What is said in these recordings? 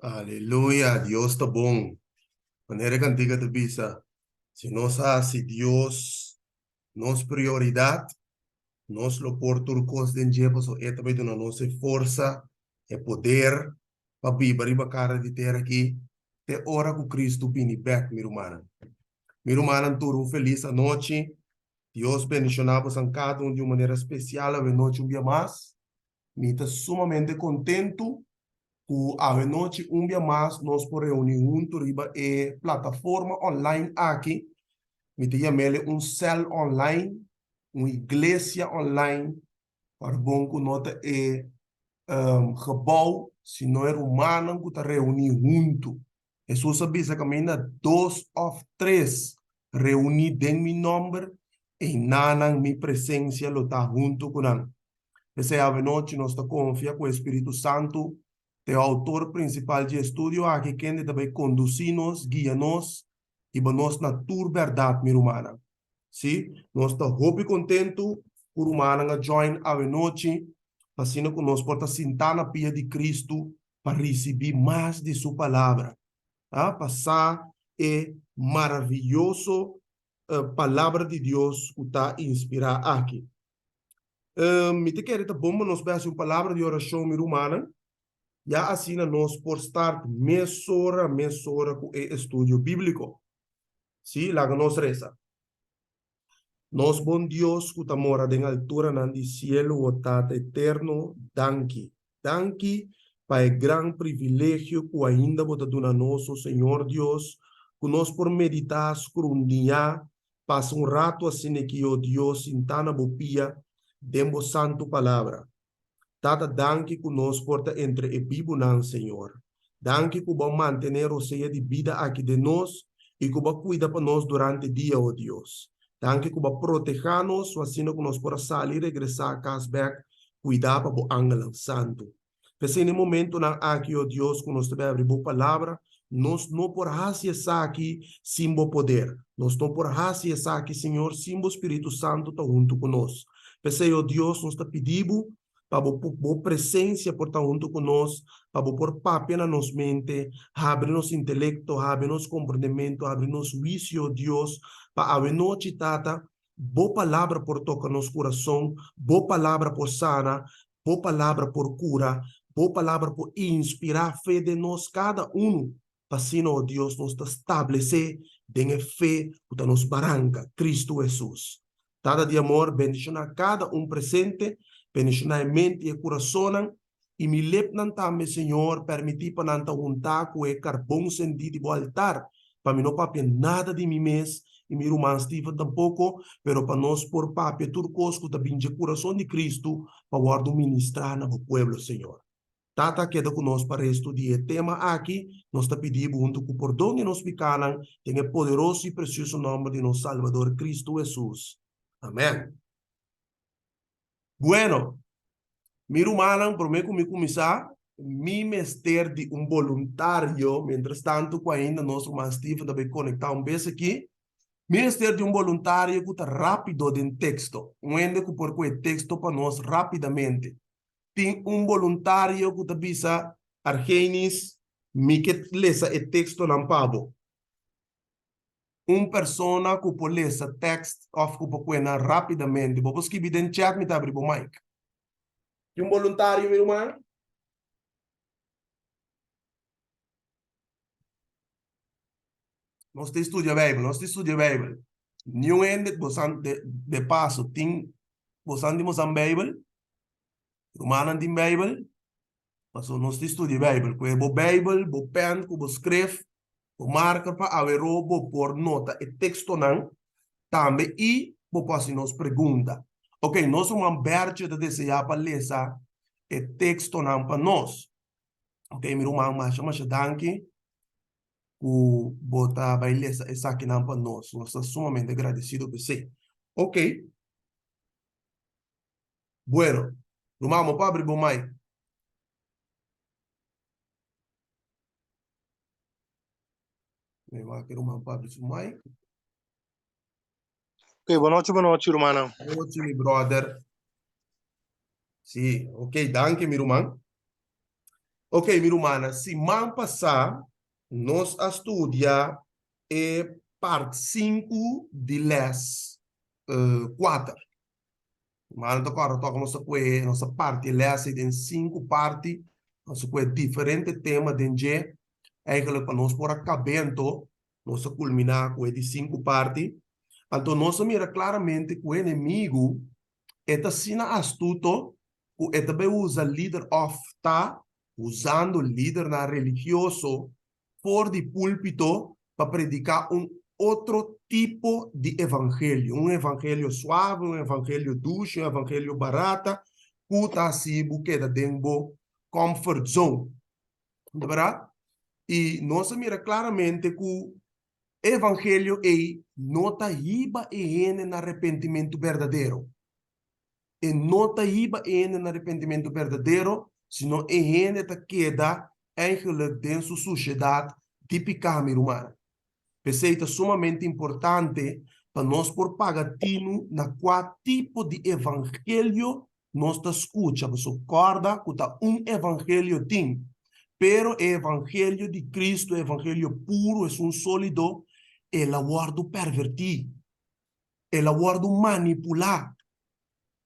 Aleluya, Dios ta bon. Manera e kantika ta bisa, si nos hasi Dios nos prioridat, nos lo por tur kos den dje pasobra e ta bai duna nos e forsa, e poder pa biba riba kara di tera aki te ora ku Kristu bini bèk, mi rumannan. Mi rumannan tur un felis anochi. Dios bendishoná bosan kada un di un manera spesial awenochi un bia mas. Mi ta sumamente kontentu ku awenochi un bia mas nos por reuní huntu riba e plataforma online aki. Mi ta yam'el un sèl online, un iglesia online, par bon ku no ta e gebou, sino e rumannan ku ta reuní huntu. Hesus a bisa kaminda dos òf tres reuní den mi nòmber, einanan mi presensia lo ta huntu ku nan. P'esei awenochi nos ta konfia ku e Spiritu Santu ta e outor prinsipal dje estudio aki kende ta bai kondusí nos, guia nos, hiba nos na tur bèrdat, mi rumannan. Sí, nos ta hopi kontentu ku rumannan a join awenochi pa asina ku nos por ta sintá na pia di Kristu pa risibí mas di Su Palabra, pa sa e maraviyoso Palabra di Dios ku ta inspirá aki. Mi ta kere ta bon pa nos bai hasi un palabra di orashon, mi rumannan, ya asina nos por start mesora mesora ku e estudio bíbliko. Sí, laga nos resa. Nos bon Dios ku ta mora den alturanan di sielu, o Tata eterno, danki. Danki pa e gran privilegio ku ainda bo ta duna nos, o Señor Dios, ku nos por meditá, skrundiñá, pasa un ratu asin'aki, o Dios, sintá na bo pia den bo santu Palabra. Tata danki ku nos por ta entre e bibunan, Señor. Danki ku bo a mantené rosea di bida aki den nos i ku bo a kuida pa nos durante dia, o Dios. Danki ku bo a protehá nos so asina ku nos por a sali i regresá kas bèk kuidá pa bo angelnan santu. P'esei na e momentunan aki, o Dios, ku nos ta bai abri bo Palabra, nos no por hasi esaki sin bo poder. Nos no por hasi esaki, Señor, sin bo Spiritu Santu ta huntu ku nos. P'esei, o Dios, nos ta pidi bo pa bo bo presensia por ta huntu ku nos, pa bo por papia na nos mente, habri nos intelekto, habri nos komprendementu, habri nos huisio, o Dios, pa awenochi, Tata, Bo palabra por toka nos kurason, Bo palabra por sana, Bo palabra por kura, Bo palabra por inspirá fe den nos kada unu, pa asina, o Dios, nos ta stablesé den e fe ku ta nos baranka, Kristu Hesus. Tata di amor, bendishoná kada un presente, bendishoná e mente i e kurasonnan, I mi lepnan tambe, Señor, permití pa nan ta huntá ku e karbon sendí di bo altar, pa mi no papia nada di mi mes i mi ruman Steven tampoko, pero pa nos por papia tur kos ku ta bin dje kurason di Kristu pa wòrdu ministrá na bo pueblo, Señor. Tata, keda ku nos pa restu di e tema aki. Nos ta pidi bo huntu ku pordon di nos pikánan, den e poderoso i presioso nòmber di nos Salbador Kristu Hesus. Amèn. Bueno, mi rumannan, promé ku mi kuminsá, mi mester di un boluntario, mientras tanto ku ainda nos ruman Steven ta bai konektá un bes aki, mi mester di un boluntario ku ta rápido den teksto, un hende ku por kohe teksto pa nos rápidamente. Tin un boluntario ku ta bisa, Argenis, mi ke lesa e tekstonan pa bo. Un persona ku por lesa tekst òf ku por kuena rápidamente. Bo por skibi den chat, mi ta abri bo mic. Tin un boluntario, mi ruman? Nos ta studia Bijbel, nos ta studia Bijbel. Niun hende, bosan, de, de paso, tin, bosan tin bosan Bijbel? Rumannan tin Bijbel? Pasobra nos ta studia Bijbel. Ku e bo Bijbel, bo pen ku bo skref, bo marker pa aweró bo por nota e tekstonan tambe i bo por hasi nos pregunta. Ok, nos ruman Bertje ta deseá pa lesa e tekstonan pa nos. Ok, mi ruman, masha masha danki ku bo ta bai lesa esakinan pa nos. Nos ta sumamente gradesido p'esei. Ok. Bueno, ruman, bo por abri bo mic. Mi wak e ruman por abri su mic. Ok, bo nochi, bo nochi, rumannan. Bo nochi, mi brother. Sí, ok, danki, mi ruman. Ok, mi rumannan, siman pasá nos a studia e part sinku di lès kuater. Rumannan ta kòrda tòg nos a kue, nos a parti e lès ei den sinku parti, nos a kue diferente tema den dje, eigenlijk pa nos por a kab'é anto nos a kulminá ku e di sinku parti. Anto nos a mira klaramente ku e enemigu e ta asina astuto ku e ta bai usa lider òf ta usando lidernan religioso for di púlpito pa prediká un otro tipo di evangelio, un evangelio suave, un evangelio dushi, un evangelio barata ku ta hasi bo keda den bo comfort zone. Ta bèrdat? I nos a mira klaramente ku e evangelio ei no ta hiba e hende na arepentimentu berdadero. E no ta hiba e hende na arepentimentu berdadero, sino e hende ta keda eigenlijk den su sushedat di piká, mi rumannan. P'esei ta sumamente importante pa nos por paga tinu na kua tipo di evangelio nos ta skucha, pasobra kòrda ku ta un evangelio tin, pero e evangelio di Cristo, e evangelio puru, esun sólido, el a wòrdu pèrvertí, el a wòrdu manipulá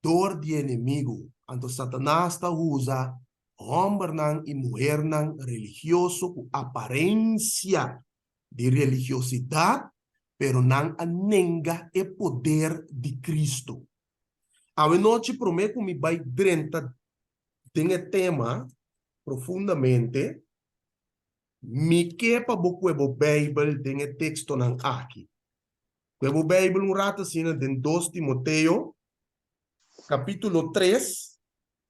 dor di e enemigu. Anto Satanas ta usa hòmbernan i muhernan religioso ku aparensia di religiosidat, pero nan a nenga e poder di Cristo. Awenochi promé ku mi bai drenta den e tema profundamente, mi ke pa bo kue bo Beibel den e tekstonan aki. Kue bo Beibel un rato asina den Dos Timoteo kapítulo tres,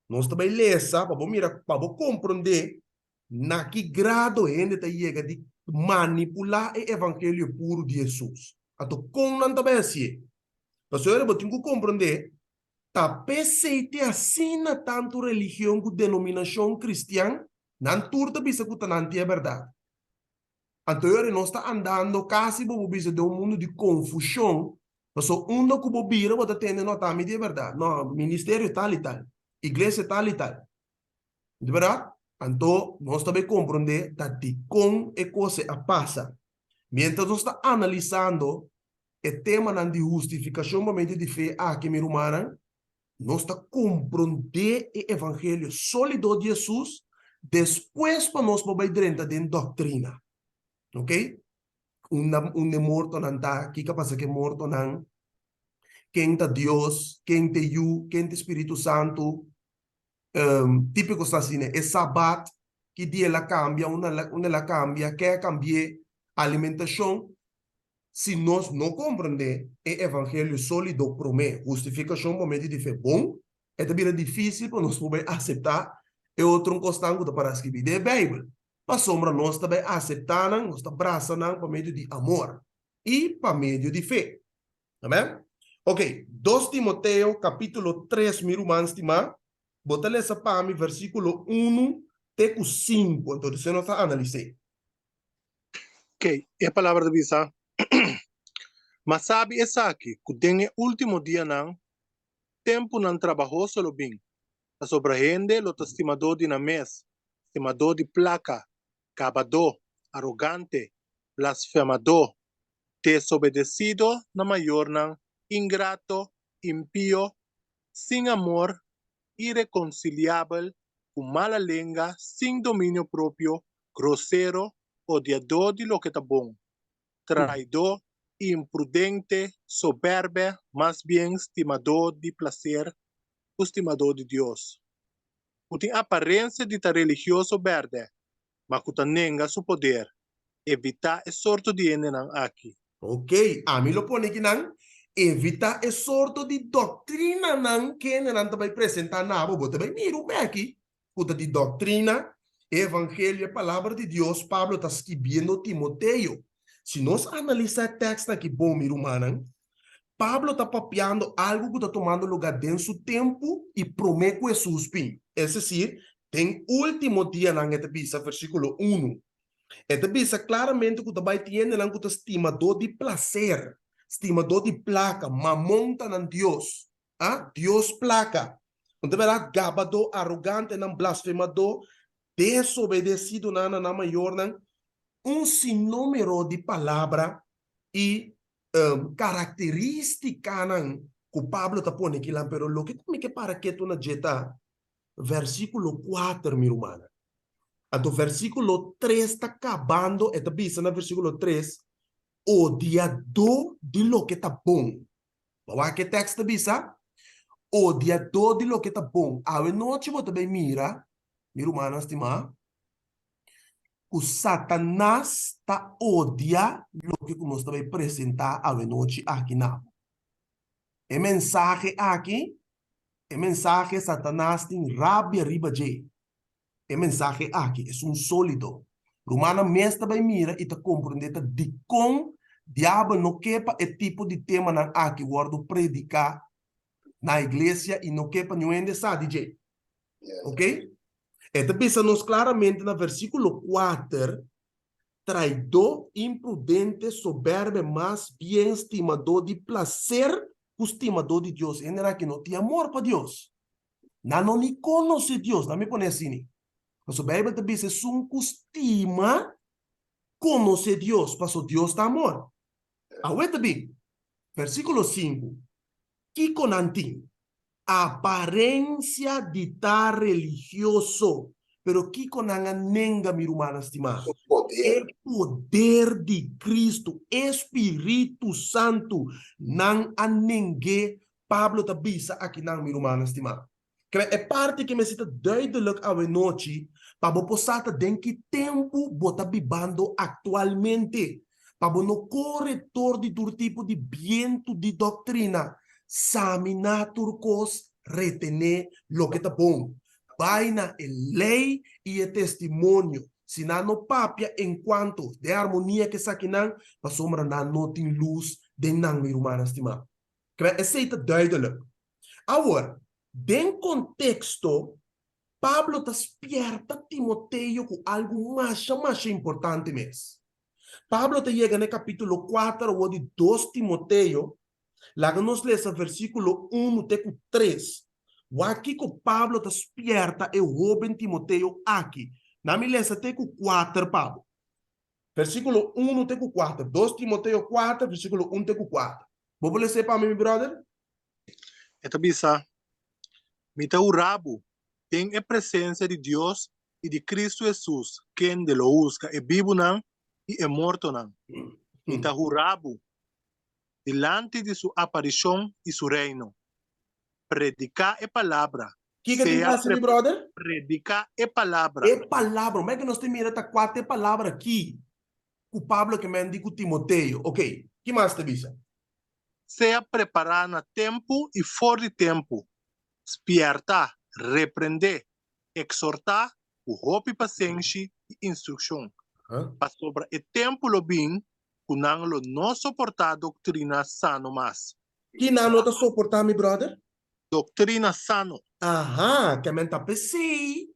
nos ta bai lesa pa bo mira, pa bo komprondé na ki grado hende ta yega di manipulá e evangelio puru di Hesus. Anto kon nan ta bai hasié? Pasobra bo tin ku komprondé, ta p'esei te asina tantu religion ku denominashon kristian, nan tur ta bisa ku ta nan tin e bèrdat. Anto e ora nos ta andando kasi bo por bisa den un mundu di konfushon, pasobra unda ku bo bira bo ta tende no ta mi di e bèrdat, no, ministerio tal i tal, iglesia tal i tal. Di bèrdat? Anto nos ta bai komprondé ta dikon e kos ei a pasa. Miéntras nos ta analisando e temanan di hustifikashon pa medio di fe aki, mi rumannan, nos ta komprondé e evangelio sólido di Hesus despues pa nos por bai drenta den doktrina. Oke? Unda unda e mortonan ta, kiko a pasa ku e mortonan, ken ta Dios, ken ta e Yu, ken ta e Spiritu Santu, Típiko sta asina, e sabat, ki dia el a kambia, unda el a kambia, ke a kambi'é, alimentashon. Si nos no komprendé e evangelio sólido promé, hustifikashon por medio di fe bon, e ta bira difísil pa nos por bai aseptá e otro kosnan ku ta pará skibí den e Beibel. Pasobra nos ta bai aseptá nan, nos ta brasa nan pa medio di amor i pa medio di fe. Amen? Ok, Dos Timoteo capítulo 3, mi ruman stimá, bo ta lesa pa mi versículo unu te ku sinku, anto despues nos ta analis'é. Ok, e palabra ta bisa, Ma sabi esaki, ku den e último dianan tempunan trabahoso lo bin, pasobra hende lo ta stimadó di nan mes, stimadó di plaka, gabadó, arogante, blasfemadó, desobedesido na mayornan, ingrato, impio, sin amor, irekonsiliabel, ku mala lenga, sin dominio propio, grosero, odiadó di loke ta bon, traidó, imprudente, sobèrbè, mas bien stimadó di plaser ku stimadó di Dios, ku tin aparensia di ta religioso bèrdè, ma ku ta nenga su poder, evitá e sorto di hendenan aki. Ok, ami lo pone kinan, evitá e sorto di doktrinanan kendenan ta bai presentá na bo. Bo ta bai mira un bèki ku ta di doktrina, e evangelio, e palabra di Dios, Pablo ta skibiendo Timoteo. Si nos analisá e tèkstnan aki bon, mi rumannan, Pablo ta papiando algu ku ta tumando lugá den su tempu i promé ku Hesus bin, es desir, den último dianan, e ta bisa, versíkulo unu. E ta bisa klaramente ku ta bai tin hendenan ku ta stimadó di plaser, stimadó di plaka, mamon ta nan dios, a, dios plaka. Un ta bira gabadó, arogantenan, blasfemadó. Desobedesidonan na nan mayornan, un sinnúmero di palabra i karakterístikanan ku Pablo ta pone kilan. Pero loke ku mi ke para ketu na dje ta versíkulo kuater, mi rumannan. Anto versíkulo tres ta kabando, e ta bisa na versíkulo tres, Odiadó di loke ta bon. Bo wak e tekst ta bisa, Odiadó di loke ta bon. Awe nochi bo ta bai mira, mi rumannan stimá, ku Satanas ta odia loke ku nos ta bai presentá awe nochi aki na bo. E mensahe aki, e mensahe Satanas tin rabia riba dje. E mensahe aki esun sólido. Rumannan mes ta bai mira i ta komprendé ta dikon diabel no ke pa e tipo di temanan aki wòrdu prediká na iglesia i no ke pa niun hende sa di dje. Ok? E ta bisa nos klaramente na versíkulo kuater, Traidó, imprudente, soberbe, mas bien stimadó di plaser ku stimadó di Dios. E hendenan aki no tin amor pa Dios. Nan no ni konosé Dios, nan mi pone asina. Pasobra Beibel ta bisa esun ku stima konosé Dios, pasobra Dios ta amor. Awe ta bin, versíkulo sinku, kiko nan tin? Aparensia di ta religioso, pero kiko nan a nenga, mi rumannan stimá? E poder di Kristu, e Spiritu Santu, nan a neng'é. Pablo ta bisa akinan, mi rumannan stimá. Kere e parti ke mester ta duidelijk awenochi pa bo por sa ta den ki tempu bo ta bibando aktualmente, pa bo no kore tor di tur tipo di bientu di doktrina. Saminá tur kos, retené loke ta bon. Bai na e lei i e testimonio. Si nan no papia enkuanto den armonia ku esakinan, pasobra nan no tin lus den nan, mi rumannan stimá. Kre esei ta duidelijk. Awor, den konteksto, Pablo ta spièrta Timoteo ku algu masha masha importante mes. Pablo ta yega na e kapítulo kuater awor di dos Timoteo, laga nos lesa versíkulo unu te ku tres. Wak kiko Pablo ta spièrta e hóben Timoteo aki. Na mi lesa te ku kuater pa bo. Versíkulo unu te ku kuater. Dos Timoteo kuater, versíkulo un te ku kuater. Bo por les'é pa mi, mi bròder? E ta bisa, Mi ta hurá bo den e presensia di Dios i di Kristu Hesus, kende lo husga e bibunan i e mortonan. Mi ta hurá bo dilanti di su aparishon i su reino. Prediká e palabra, Kiko tin sea hasi, mi bròder? Prediká e palabra. E palabra. Mei ku nos ta mira ta kua ta e palabra aki ku Pablo ke men di ku Timoteo. Oke, ki mas ta bisa? Sea prepará na tempu i for di tempu. Spièrta, reprendé, eksortá ku hopi pasenshi i instrukshon, pasobra e tempu lo bin ku nan lo no soportá doktrina sano mas. Ki nan no ta soportá, mi bròder? Doktrina sano. Aha, ke men ta p'esei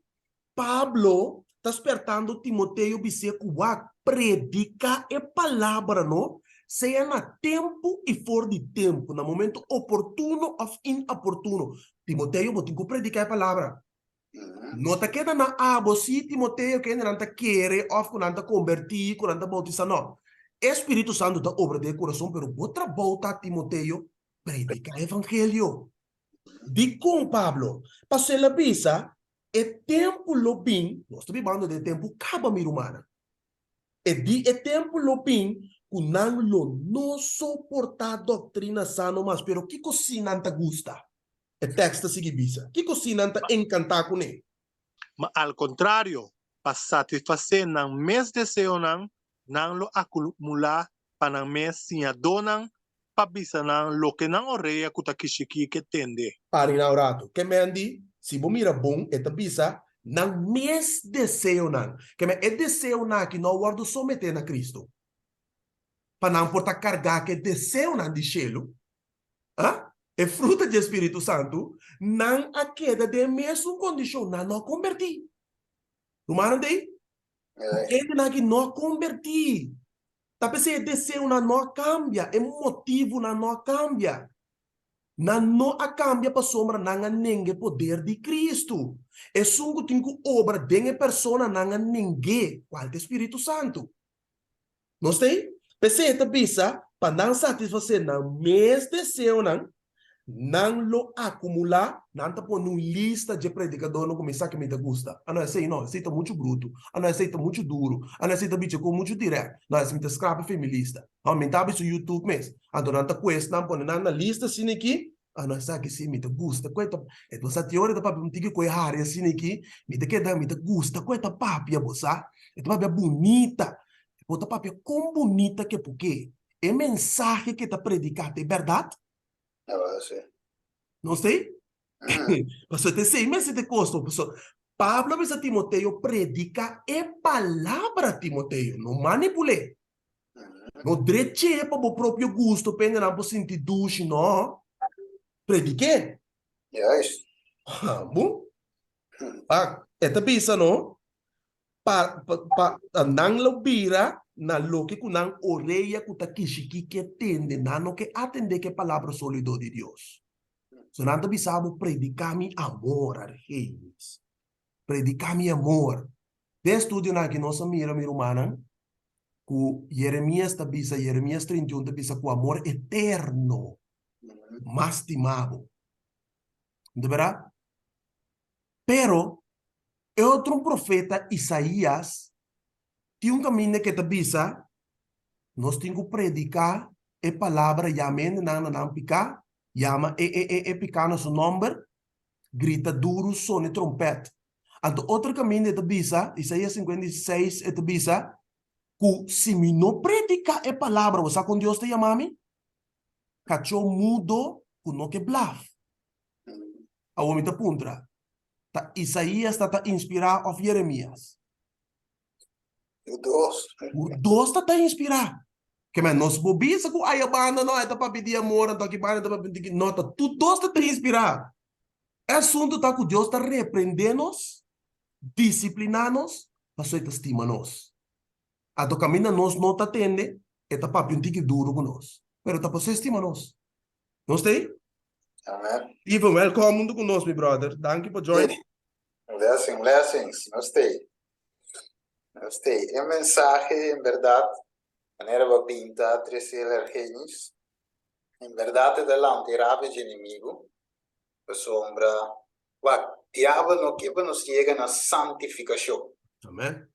Pablo ta spertando Timoteo bis'é ku wak prediká e palabra no, sea na tempu i for di tempu, na momento oportuno òf inaportuno. Timoteo, bo tin ku prediká e palabra. No ta keda na abo si, Timoteo, ku hendenan ta kere òf ku nan ta kombertí, ku nan ta boutisá, no. E spiritu santu ta obra den e kurason, pero bo trabou ta, Timoteo, prediká evangelio. Dikon, Pablo? Pasobra el a bisa, E tempu lo bin, nos ta bibando den e tempu kaba, mi rumannan. E di e tempu lo bin ku nan lo no soportá doktrina sano mas. Pero kiko si nan ta gusta? E tèks ta sigui bisa. Kiko si nan ta enkantá kuné? Ma al kontrario, pa satisfasé nan mes deseonan, nan lo akumulá pa nan mes siñadónan pa bisa nan loke nan orea ku ta kishikí ke tende. Pari na un ratu. Ke men di, si bo mira bon, e ta bisa nan mes deseonan. Ke men e deseonan aki no a wòrdu someté na Kristu, pa nan por ta kargá ku e deseonan di shelu, a e fruta dje Spiritu Santu, nan a keda den e mesun kondishon, nan no a kombertí. Rumannan ta ei? Hendenan aki no a kombertí. Ta p'esei e deseonan no a kambia, e motivonan no a kambia. Nan no a kambia pasobra nan a nenga e poder di Kristu. Esun ku tin ku obra den e persona nan a neng'é, kual ta e Spiritu Santu. Nos ta ei? P'esei e ta bisa, pa nan satisfasé nan mes deseonan, nan lo akumulá, nan ta pone un lista dje predikadornan ku mi sa ke mi ta gusta. A no, esei no, esei ta muchu brutu. A no, esei ta muchu duru. A no, esei ta bicha ku muchu dirèkt. No, esei mi ta skrap efe mi lista. No, mi ta habri su YouTube mes. Anto nan ta kues nan pone nan na lista asina aki. A no, esaki si mi ta gusta ku e ta, e bo sa tin ora e ta papia un tiki ku e hari asina aki, mi ta keda, mi ta gusta ku e ta papia, bo sa. E ta papia bunita. Bo ta papia kon bunita ke por ke. E mensahe ke ta prediká ta e bèrdat? No sei? Pasobra ta esei mester ta e kos. Pasobra Pablo a bisa Timoteo, prediká e palabra, Timoteo, no manipul'é. No drech'é pa bo propio gusto pa hendenan por sinti dushi, no. Predik'é. Juist. Bon. Pak, e ta bisa no, pa, pa, pa nan lo bira na loke ku nan orea ku ta kishikí ke tende, nan no ke atendé ku e palabra sólido di Dios. So nan ta bisa bo, prediká mi amor, Argenis. Prediká mi amor. Den estudionan aki nos a mira, mi rumannan, ku Jeremias ta bisa, Jeremias 31 ta bisa ku amor eterno mas stima bo. Di bèrdat? Pero e otro un profeta, Isaías, tin un kaminda ke ta bisa, Nos tin ku prediká e palabra, yama hendenan na nan piká, yama e e e e piká na su nòmber, grita duru, sone trompèt. Anto otro kaminda e ta bisa, Isaías 56, e ta bisa ku si mi no prediká e palabra, bo sa kon Dios ta yama mi? Kachó mudo ku no ke blaf. Awor mi ta puntra, ta Isaías ta ta inspirá òf Jeremías? Tur dos. Tur dos ta ta inspirá. Ke men nos por bisa ku aya banda no e ta papia di amor anto aki banda e ta papia di no ta tur dos ta ta inspirá. E asuntu ta ku Dios ta reprendé nos, disipliná nos, pasobra e ta stima nos. Anto kaminda nos no ta tende, e ta papia un tiki duru ku nos, pero ta pasobra e stima nos. Nos ta ei? Amen. Steven, welkom huntu ku nos, mi brother. Danki pa join. Blessing, blessings. Nos ta ei. Nos ta ei. E mensahe, en berdad, manera bo a binta trese el Argenis, en berdad e ta lanta e rabia dje enemigu, pasobra, wak, diabel no ke pa nos yega na santifikashon. Amen.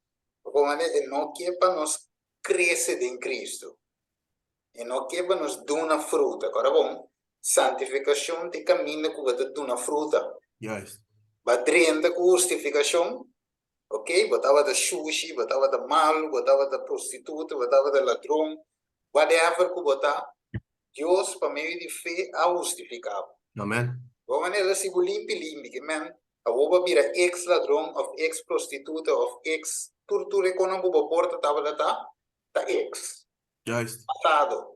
Pasobra manera e no ke pa nos krese den Cristo. E no ke pa nos duna fruta. Kòrda bon, santifikashon ta e kaminda ku bo ta duna fruta. Juist. Bo a drenta ku hustifikashon, ok, bo tabata shushi, bo tabata malu, bo tabata prostituta, bo tabata ladron, whatever ku bo ta, Dios pa medio di fe a hustifiká bo. Amen. Bo manera si bo limpi limpi, ke men awor bo a bira ex ladron òf ex prostituta òf ex tur tur e konan ku bo por ta tabata ta, ta ex. Juist. Pasado,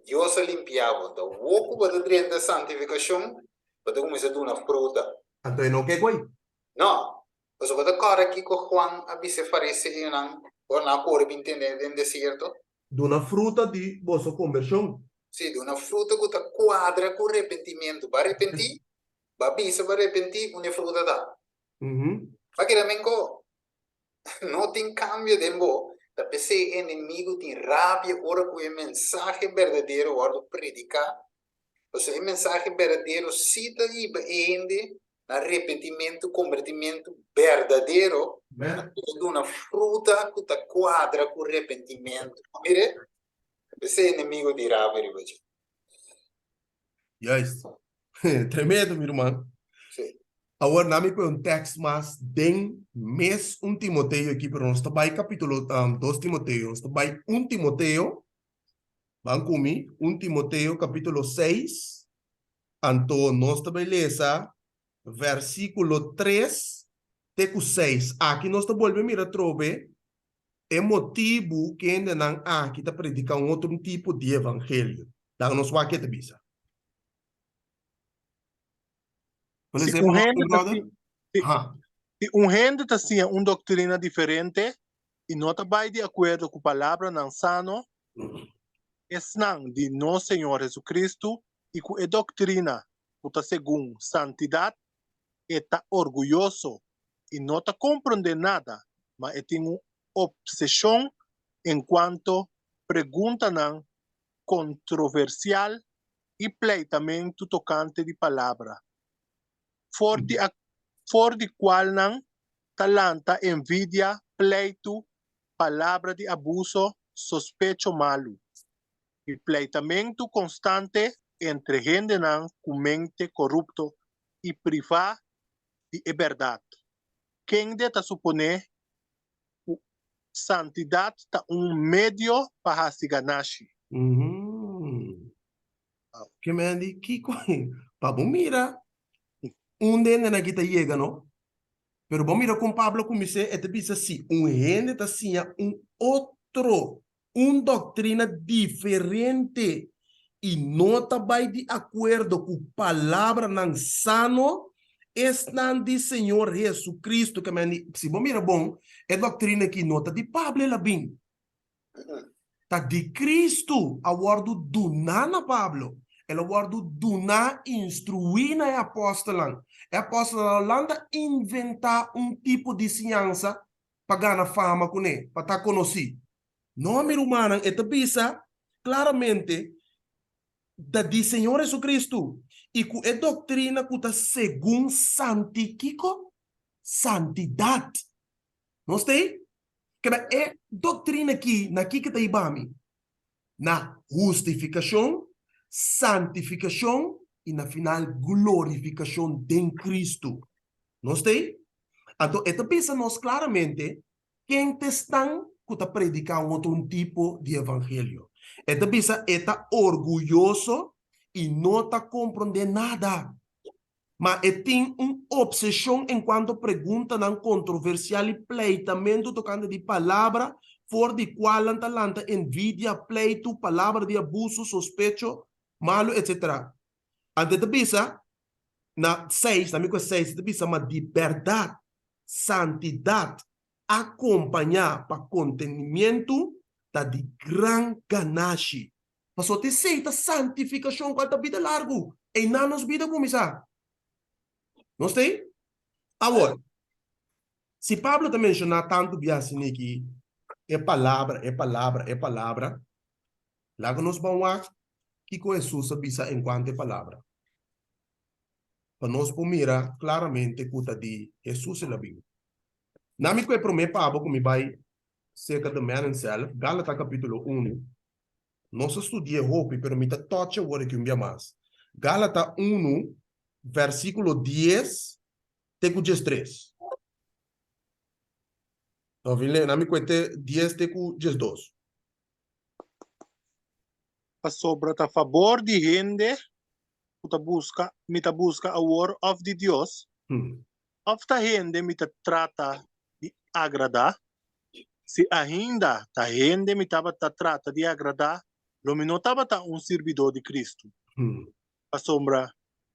Dios a limpia bo. Ta wou ku bo ta drenta santifikashon, bo ta kuminsá duna fruta. Anto e no ke koe? No. Pasobra bo ta kòrda kiko Juan a bisa e fariseonan ora nan a kore bin tende den desierto? Duna fruta di boso kombershon. Sí, duna fruta ku ta kuadra ku repentimentu. Bo a repentí? Bo a bisa bo a repentí? Unda e fruta ta? Bo a keda menkó. No tin kambio den bo, ta p'esei e enemigu tin rabia ora ku e mensahe berdadero wòrdu prediká, pasobra e mensahe berdadero sí ta hiba e hende na repentimentu, kombertimentu berdadero, ku ta duna fruta ku ta kuadra ku repentimentu. Mire, ta p'esei e enemigu tin rabia riba dje. Juist. Tremendo, mi ruman. Sí. Awor na mi pone un tekst mas den mes un Timoteo aki, pero nos ta bai kapitulo um, 2 Timoteo. Nos ta bai 1 Timoteo. Ban ku mi, 1 Timoteo kapitulo 6. Anto nos ta bai lesa versíkulo 3 te ku 6. Aki nos ta bolbe mira trobe E motibu kendenan aki ta prediká un otro tipo di evangelio. Laga nos wak ke ta bisa. Si un hende ta si, si un hende ta siña un doktrina diferente i no ta bai di akuerdo ku palabranan sano, esnan di nos Señor Jesucristo. I ku e doktrina ku ta segun santidat, e ta orguyoso i no ta komprondé nada, ma e tin un opseshon enkuanto preguntanan kontroversial i pleitamentu tokante di palabra, for di for di kualnan ta lanta envidia, pleitu, palabra di abuso, sospecho malu, i pleitamentu konstante entre hendenan ku mente korupto i privá di e bèrdat. Kende ta suponé ku santidat ta un medio pa hasi ganashi? Ke men di kiko pa bo mira un hende nan ki ta yega no pero bo mira kon Pablo a kumins'é e ta bisa si un hende ta siña un otro un doktrina diferente i no ta bai di akuerdo ku palabranan sano, esnan di Señor Hesu-Kristu. Ke men di, si bo mira bon, e doktrina aki no ta di Pablo el a bin. Ta di Kristu a wòrdu duná na Pablo. El a wòrdu duná, instruí na e apòstelnan. E apòstelnan a lanta inventá un tipo di siñansa pa gana fama kuné, pa ta konosí. No, mi rumannan, e ta bisa klaramente ta di Señor Jesucristo i ku e doktrina ku ta segun santi kiko? Santidat. Nos ta ei? Keda e doktrina aki na kiko ta hiba mi? Na hustifikashon, santifikashon i na final glorifikashon den Cristo. Nos ta ei? Anto e ta bisa nos klaramente Ken ta esnan ku ta prediká un otro un tipo di evangelio? E ta bisa e ta orguyoso i no ta komprondé nada. Ma e tin un opseshon enkuanto preguntanan kontroversial i pleitamentu tokante di palabra, for di kualnan ta lanta envidia, pleitu, palabra di abuso, sospecho malu, etsetera. Anto e ta bisa na seis, na mi ku e seis, e ta bisa ma di bèrdat Santidat akompañá pa kontenimientu ta di gran ganashi. Pasobra ta esei ta santifikashon kual ta bida largu. Einan nos bida kuminsá. Nos ta ei? Awor, si Pablo ta menshoná tantu bia asina aki e palabra, e palabra, e palabra, laga nos ban wak kiko Hesus a bisa enkuanto e palabra. pa nos por mira klaramente ku ta di Hesus el a bin. Na mi ku e promé pabo ku mi bai serka the man himself, Galata kapítulo unu, nos a studi'é hopi pero mi ta touch awor aki un bia mas. Galata unu vèrsikulo dies te ku diestres. No, na mi ku e te dies te ku diesdos. Pasobra ta fabor di hende ku ta buska mi ta buska awor òf di Dios? Òf ta hende mi ta trata di agradá? Si ainda ta hende mi tabata trata di agradá, lo mi no tabata un sirbidó di Kristu. Pasobra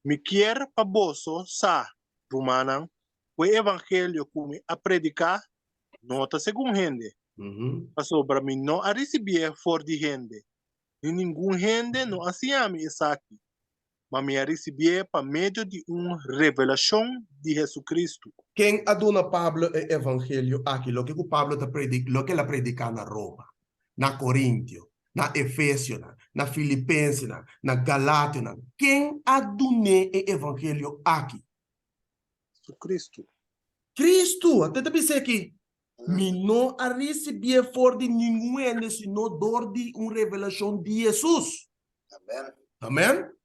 mi kier pa boso sa, rumannan, ku e evangelio ku mi a prediká no ta segun hende, pasobra mi no a risibié for di hende, ni ningun hende no a siña mi esaki, ma mi a risibié pa medio di un revelashon di Hesu-Kristu. Ken a duna Pablo e evangelio aki, loke ku Pablo ta prediká, loke el a prediká na Roma, na Korintio, na Efesionan, na Filipensenan, na Galationan? Ken a dun'é e evangelio aki? Hesu-Kristu. Kristu! Ate ta bis'é aki, Mi no a risibié for di ningun hende sino dor di un revelashon di Hesus. Amen. Amen.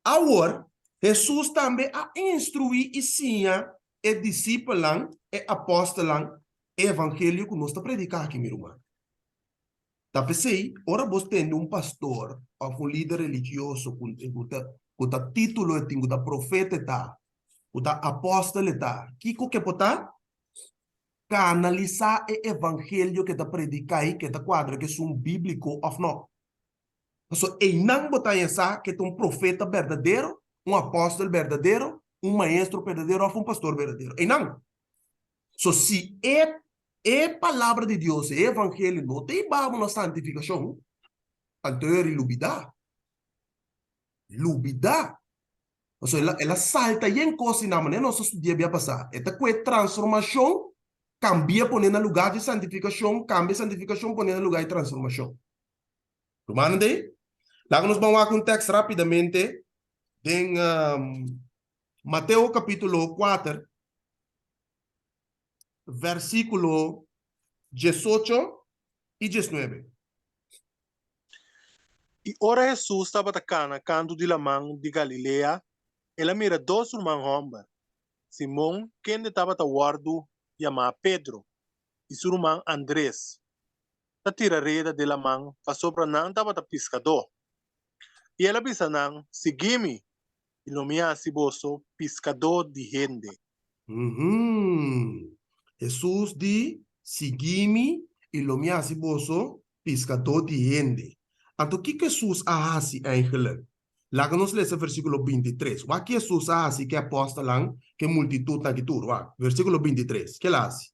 Awor, Hesus tambe a instruí i siña e disipelnan, e apòstelnan, e evangelio ku nos ta prediká aki, mi ruman. Ta p'esei, ora bo tende un pastor òf un lider religioso ku ku ta ku ta título e tin, ku ta profeta e ta, ku ta apòstel e ta, kiko ke por ta? Kanalisá e evangelio ke ta prediká i ke ta kuadra ku esun bíbliko òf nò. Pasobra einan bo ta haña sa ke ta un profeta berdadero, un apòstel berdadero, un maestro berdadero òf un pastor berdadero. Einan. So si e e palabra di Dios, e evangelio no ta hiba bo na santifikashon, anto e ri lubidá. Lubidá. Pasobra el a salta yen kos di nan manera nos a studia bia pasá. E ta ku e transformashon kambia pone na lugá di santifikashon, kambia santifikashon pone na lugá di transformashon. Rumannan dei, laga nos ban wak un tèks rápidamente den Mateo kapítulo kuater, vèrsikulo diesocho i diesnuebe. I ora Hesus tabata kana kantu di laman di Galilea, el a mira dos ruman hòmber, Simon, kende tabata wòrdu yamá Pedro, i su ruman Andres, ta tira reda den laman pasobra nan tabata piskadó. I el a bisa nan, Sigui mi, i lo mi hasi boso piskadó di hende. Hesus di, Sigui mi, i lo mi hasi boso piskadó di hende. Anto kiko Hesus a hasi eigenlik? Laga nos lesa versíkulo bintitres. Wak ki Hesus a hasi ku e apòstelnan, ku e multitutnan aki tur. Wak, versíkulo bintitres. Ke el a hasi?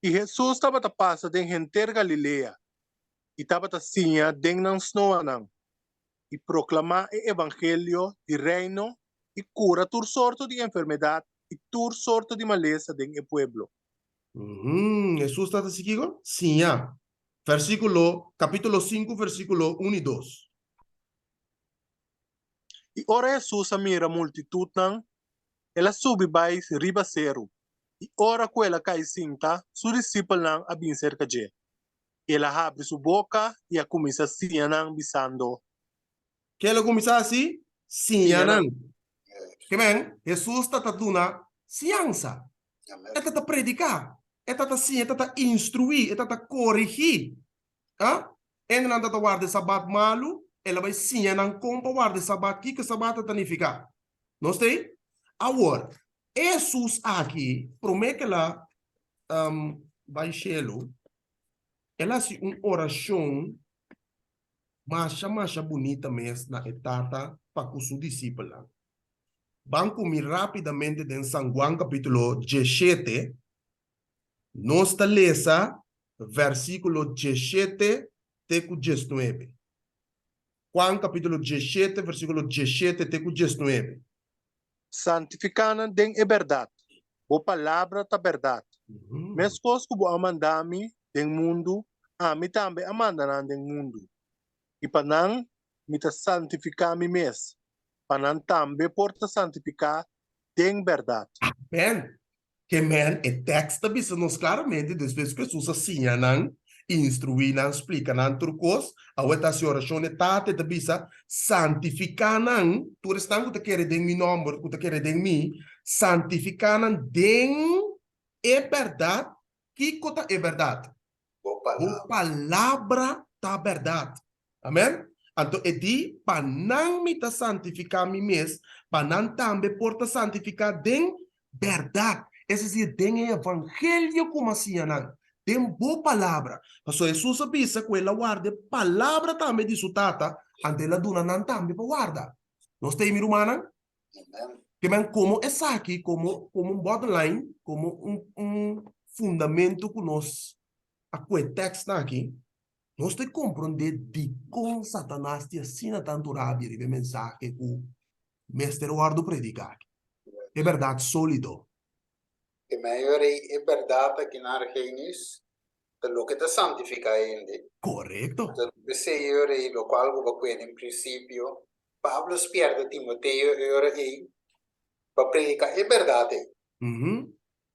I Hesus tabata pasa den henter Galilea, i tabata siña den nan snoanan, i proklamá e evangelio di Reino i kura tur sorto di enfermedat i tur sorto di malesa den e pueblo. Hesus tabata hasi kiko? Siña. Versíkulo, kapítulo sinku, versíkulo un i dos. I ora Hesus a mira multitutnan, el a subi bai riba seru, i ora ku el a kai sinta, su disipelnan a bin serka dje. I el a habri su boka i a kuminsá siña nan, bisando. Ke el a kuminsá hasi? Siña nan. Ke men, Hesus ta ta duna siñansa. E ta ta prediká, e ta ta siña, e ta ta instruí, e ta ta korigí. A Hendenan ta ta warda e Sabat malu, el a bai siña nan kon pa warda e Sabat, kiko e Sabat ta ta nifiká. Nos ta ei? Awor, e Hesus aki, promé ku el a bai shelu, el a hasi un orashon masha masha bunita mes na e Tata pa ku su disipelnan. Ban ku mi rápidamente den San Juan kapítulo dieshete, nos ta lesa vèrsikulo dieshete te ku diesnuebe. Juan kapítulo dieshete, vèrsikulo dieshete te ku diesnuebe. Santifiká nan den e bèrdat, bo palabra ta bèrdat. Meskos ku bo a manda mi den mundu, ami tambe a manda nan den mundu. I pa nan mi ta santifiká mi mes, pa nan tambe por ta santifiká den bèrdat. Amèn. Ke men, e tèks ta bisa nos klaramente despues ku Hesus a siña nan, instruí nan, splika nan tur kos, awor e ta hasi orashon e Tata, e ta bisa, Santifiká nan, tur esnan ku ta kere den mi nòmber, ku ta kere den mi, santifiká nan den e bèrdat. Kiko ta e bèrdat? Bo Bo palabra ta bèrdat. Amèn. Anto e di, Pa nan mi ta santifiká mi mes, pa nan tambe por ta santifiká den bèrdat, es desir, den e evangelio ku mi a siña nan, den bo palabra. Pasobra Hesus a bisa ku el a warda e palabra tambe di su Tata, anto el a duna nan tambe pa warda. Nos ta ei, mi rumannan? Ke men komo esaki, komo komo un bottom line, komo un un fundamento ku nos a kue tèkstnan aki, nos ta komprondé dikon Satanas tin asina tantu rabia riba e mensahe ku mester wòrdu prediká aki, e bèrdat sólido. E mayor ei e bèrdat aki na Argenis ta loke ta santifiká hende. Korekto. Ta p'esei e ora ei lokual ku bo a kue den prinsipio, Pablo spièrta Timoteo e ora ei pa prediká e bèrdat ei.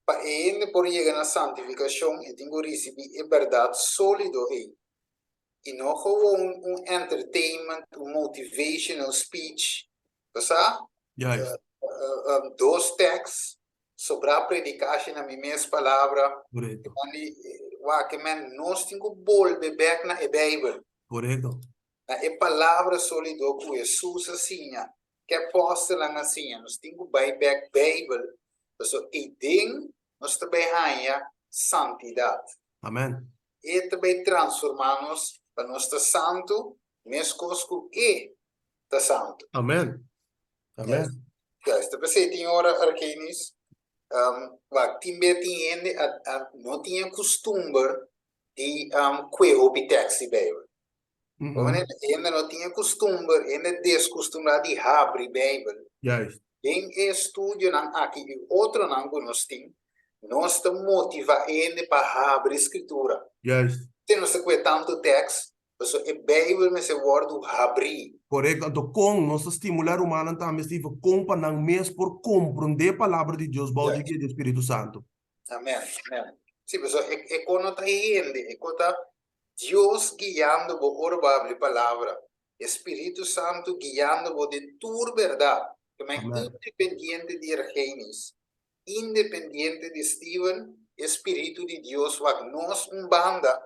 Pa e hende por yega na santifikashon e tin ku risibí e bèrdat sólido ei i no gewoon un entertainment, un motivational speech, bo sa? Juist. Dos tèks, sobrá predikashi na mi mes palabra. Korekto. Wak, men, nos tin ku bolbe bèk na e Beibel. Korekto. Na e palabra sólido ku Hesus a siña, ku e apòstelnan a siña. Nos tin ku bai bèk Beibel, pasobra eiden nos ta bai haña santidat. Amen. E ta bai transformá nos pa nos ta santu meskos ku E ta santu. Amen. Amen. Juist, ta p'esei tin ora, Argenis, wak, tin be tin hende a, a no tin e kustumber di kue hopi tèks di Beibel. Pasobra hende no tin e kustumber, hende deskustumbrá di habri Beibel. Juist. Den e estudionan aki i otronan ku nos tin, nos ta motivá hende pa habri Skritura. Juist. Te nos ta kue tantu tèks, pasobra e Beibel mester wòrdu habrí. Korekto. Anto kon nos ta stimulá rumannan tambe, Steven, kon pa nan mes por komprondé Palabra di Dios bou di guia di e Spiritu Santu? Amen, amen. Sí, pasobra e e kon no ta hende, e kon ta Dios guiando bo ora bo habla e palabra. E Spiritu Santu guiando bo den tur bèrdat. Ke men independiente di Ergenis, independiente di Steven, e Spiritu di Dios wak nos un banda,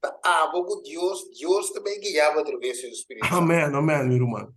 ta abo ku Dios, Dios ta bai guia bo atraves di su Spiritu Santu. Amen, amen, mi ruman.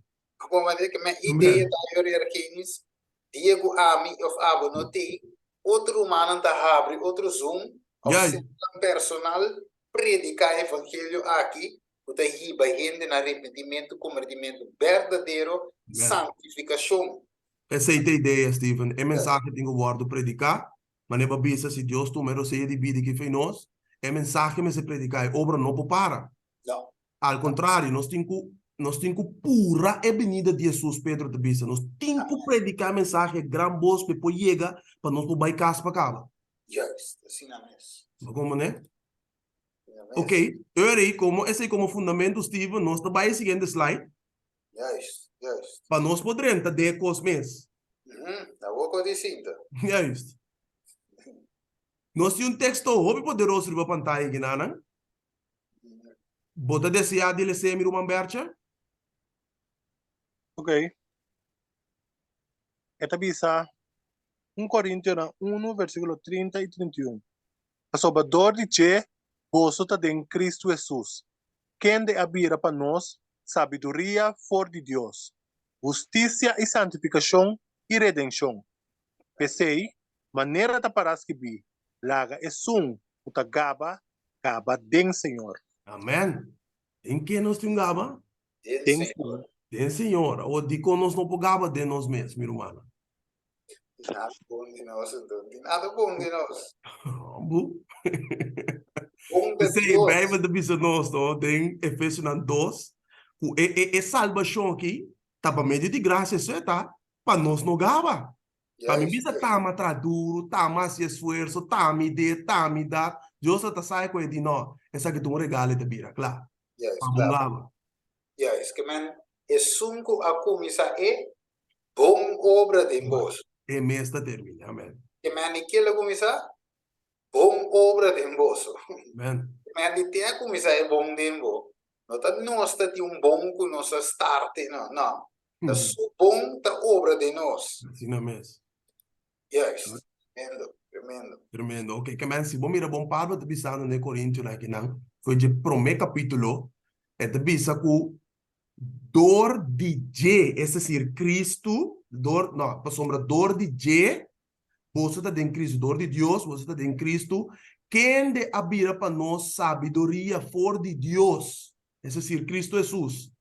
Bo manera ke men idea ta yori Ergenis, dia ku ami òf abo no t'ei, otro rumannan ta habri otro Zoom òf sesión personal prediká e evangelio aki ku ta hiba hende na arepentimentu, kombertimentu berdadero, santifikashon. Esei ta e idea, Steven. E mensahe tin ku wòrdu prediká. Manera bo a bisa, si Dios tuma e rosea di bida aki fei nos, e mensahe mester prediká, e obra no por para. No. Al kontrario, nos tin ku nos tin ku pura e binida di Hesus, Pedro ta bisa. Nos tin ku prediká e mensahe a gran bos pa e por yega pa nos por bai kas pa kaba. Juist, asina mes. Bo komprendé? Ok, ora komo esei komo fundamento, Steven, nos ta bai e siguiente slide. Juist, juist. Pa nos por drenta den e kos mes. Awor ku di sinta. Juist. Nos tin un teksto hopi poderoso riba pantaya aki, nanan. Bo ta deseá di les'é, mi ruman Bertje? Ok. E ta bisa 1 Korintionan 1, versíkulo 30 i 31. Pasobra dor di dje boso ta den Kristu Hesus, kende a bira pa nos sabiduria for di Dios, hustisia i santifikashon i redenshon. P'esei, manera ta pará skibí, Laga esun ku ta gaba, gaba den Señor. Amen. Den ke nos tin gaba? Den Señor. Den Señor. Awor, dikon nos no por gaba den nos mes, mi rumannan? Nada bon di nos enton. Tin nada bon di nos. Bu. Bon ta P'esei Dios. Bijbel ta bisa nos no den Efesionan 2 ku e e e salbashon aki ta pa medio di grasia eso e ta pa nos no gaba. Pa mi Juist, bisa juist. tama traha duru, tama hasi esfuerso, tami de, tami dat, Dios a ta sa ku e di no, esaki ta un regalo e ta bira kla. Juist, Pa bo kla. gaba. Juist, ke men esun ku a kuminsá e bon obra den boso. E mes ta termina. Amen. Ke men di kel a kuminsá? Bon obra den boso. Amen. Ke men di ten a kuminsá e bon den bo. No ta nos ta tin un bon ku nos a start no, no. Ta su bon ta obra den nos. Asina mes. Juist. Tremendo, tremendo. Tremendo. Ok, ke men si bo mira bon Pablo ta bisando na e Korintionan akinan, for dje promé kapítulo, e ta bisa ku Dor di dje, es desir, Cristo, dor, no, pasobra dor di dje, boso ta den Cristo, dor di Dios, boso ta den Cristo, kende a bira pa nos sabiduria for di Dios, es desir, Cristo Hesus,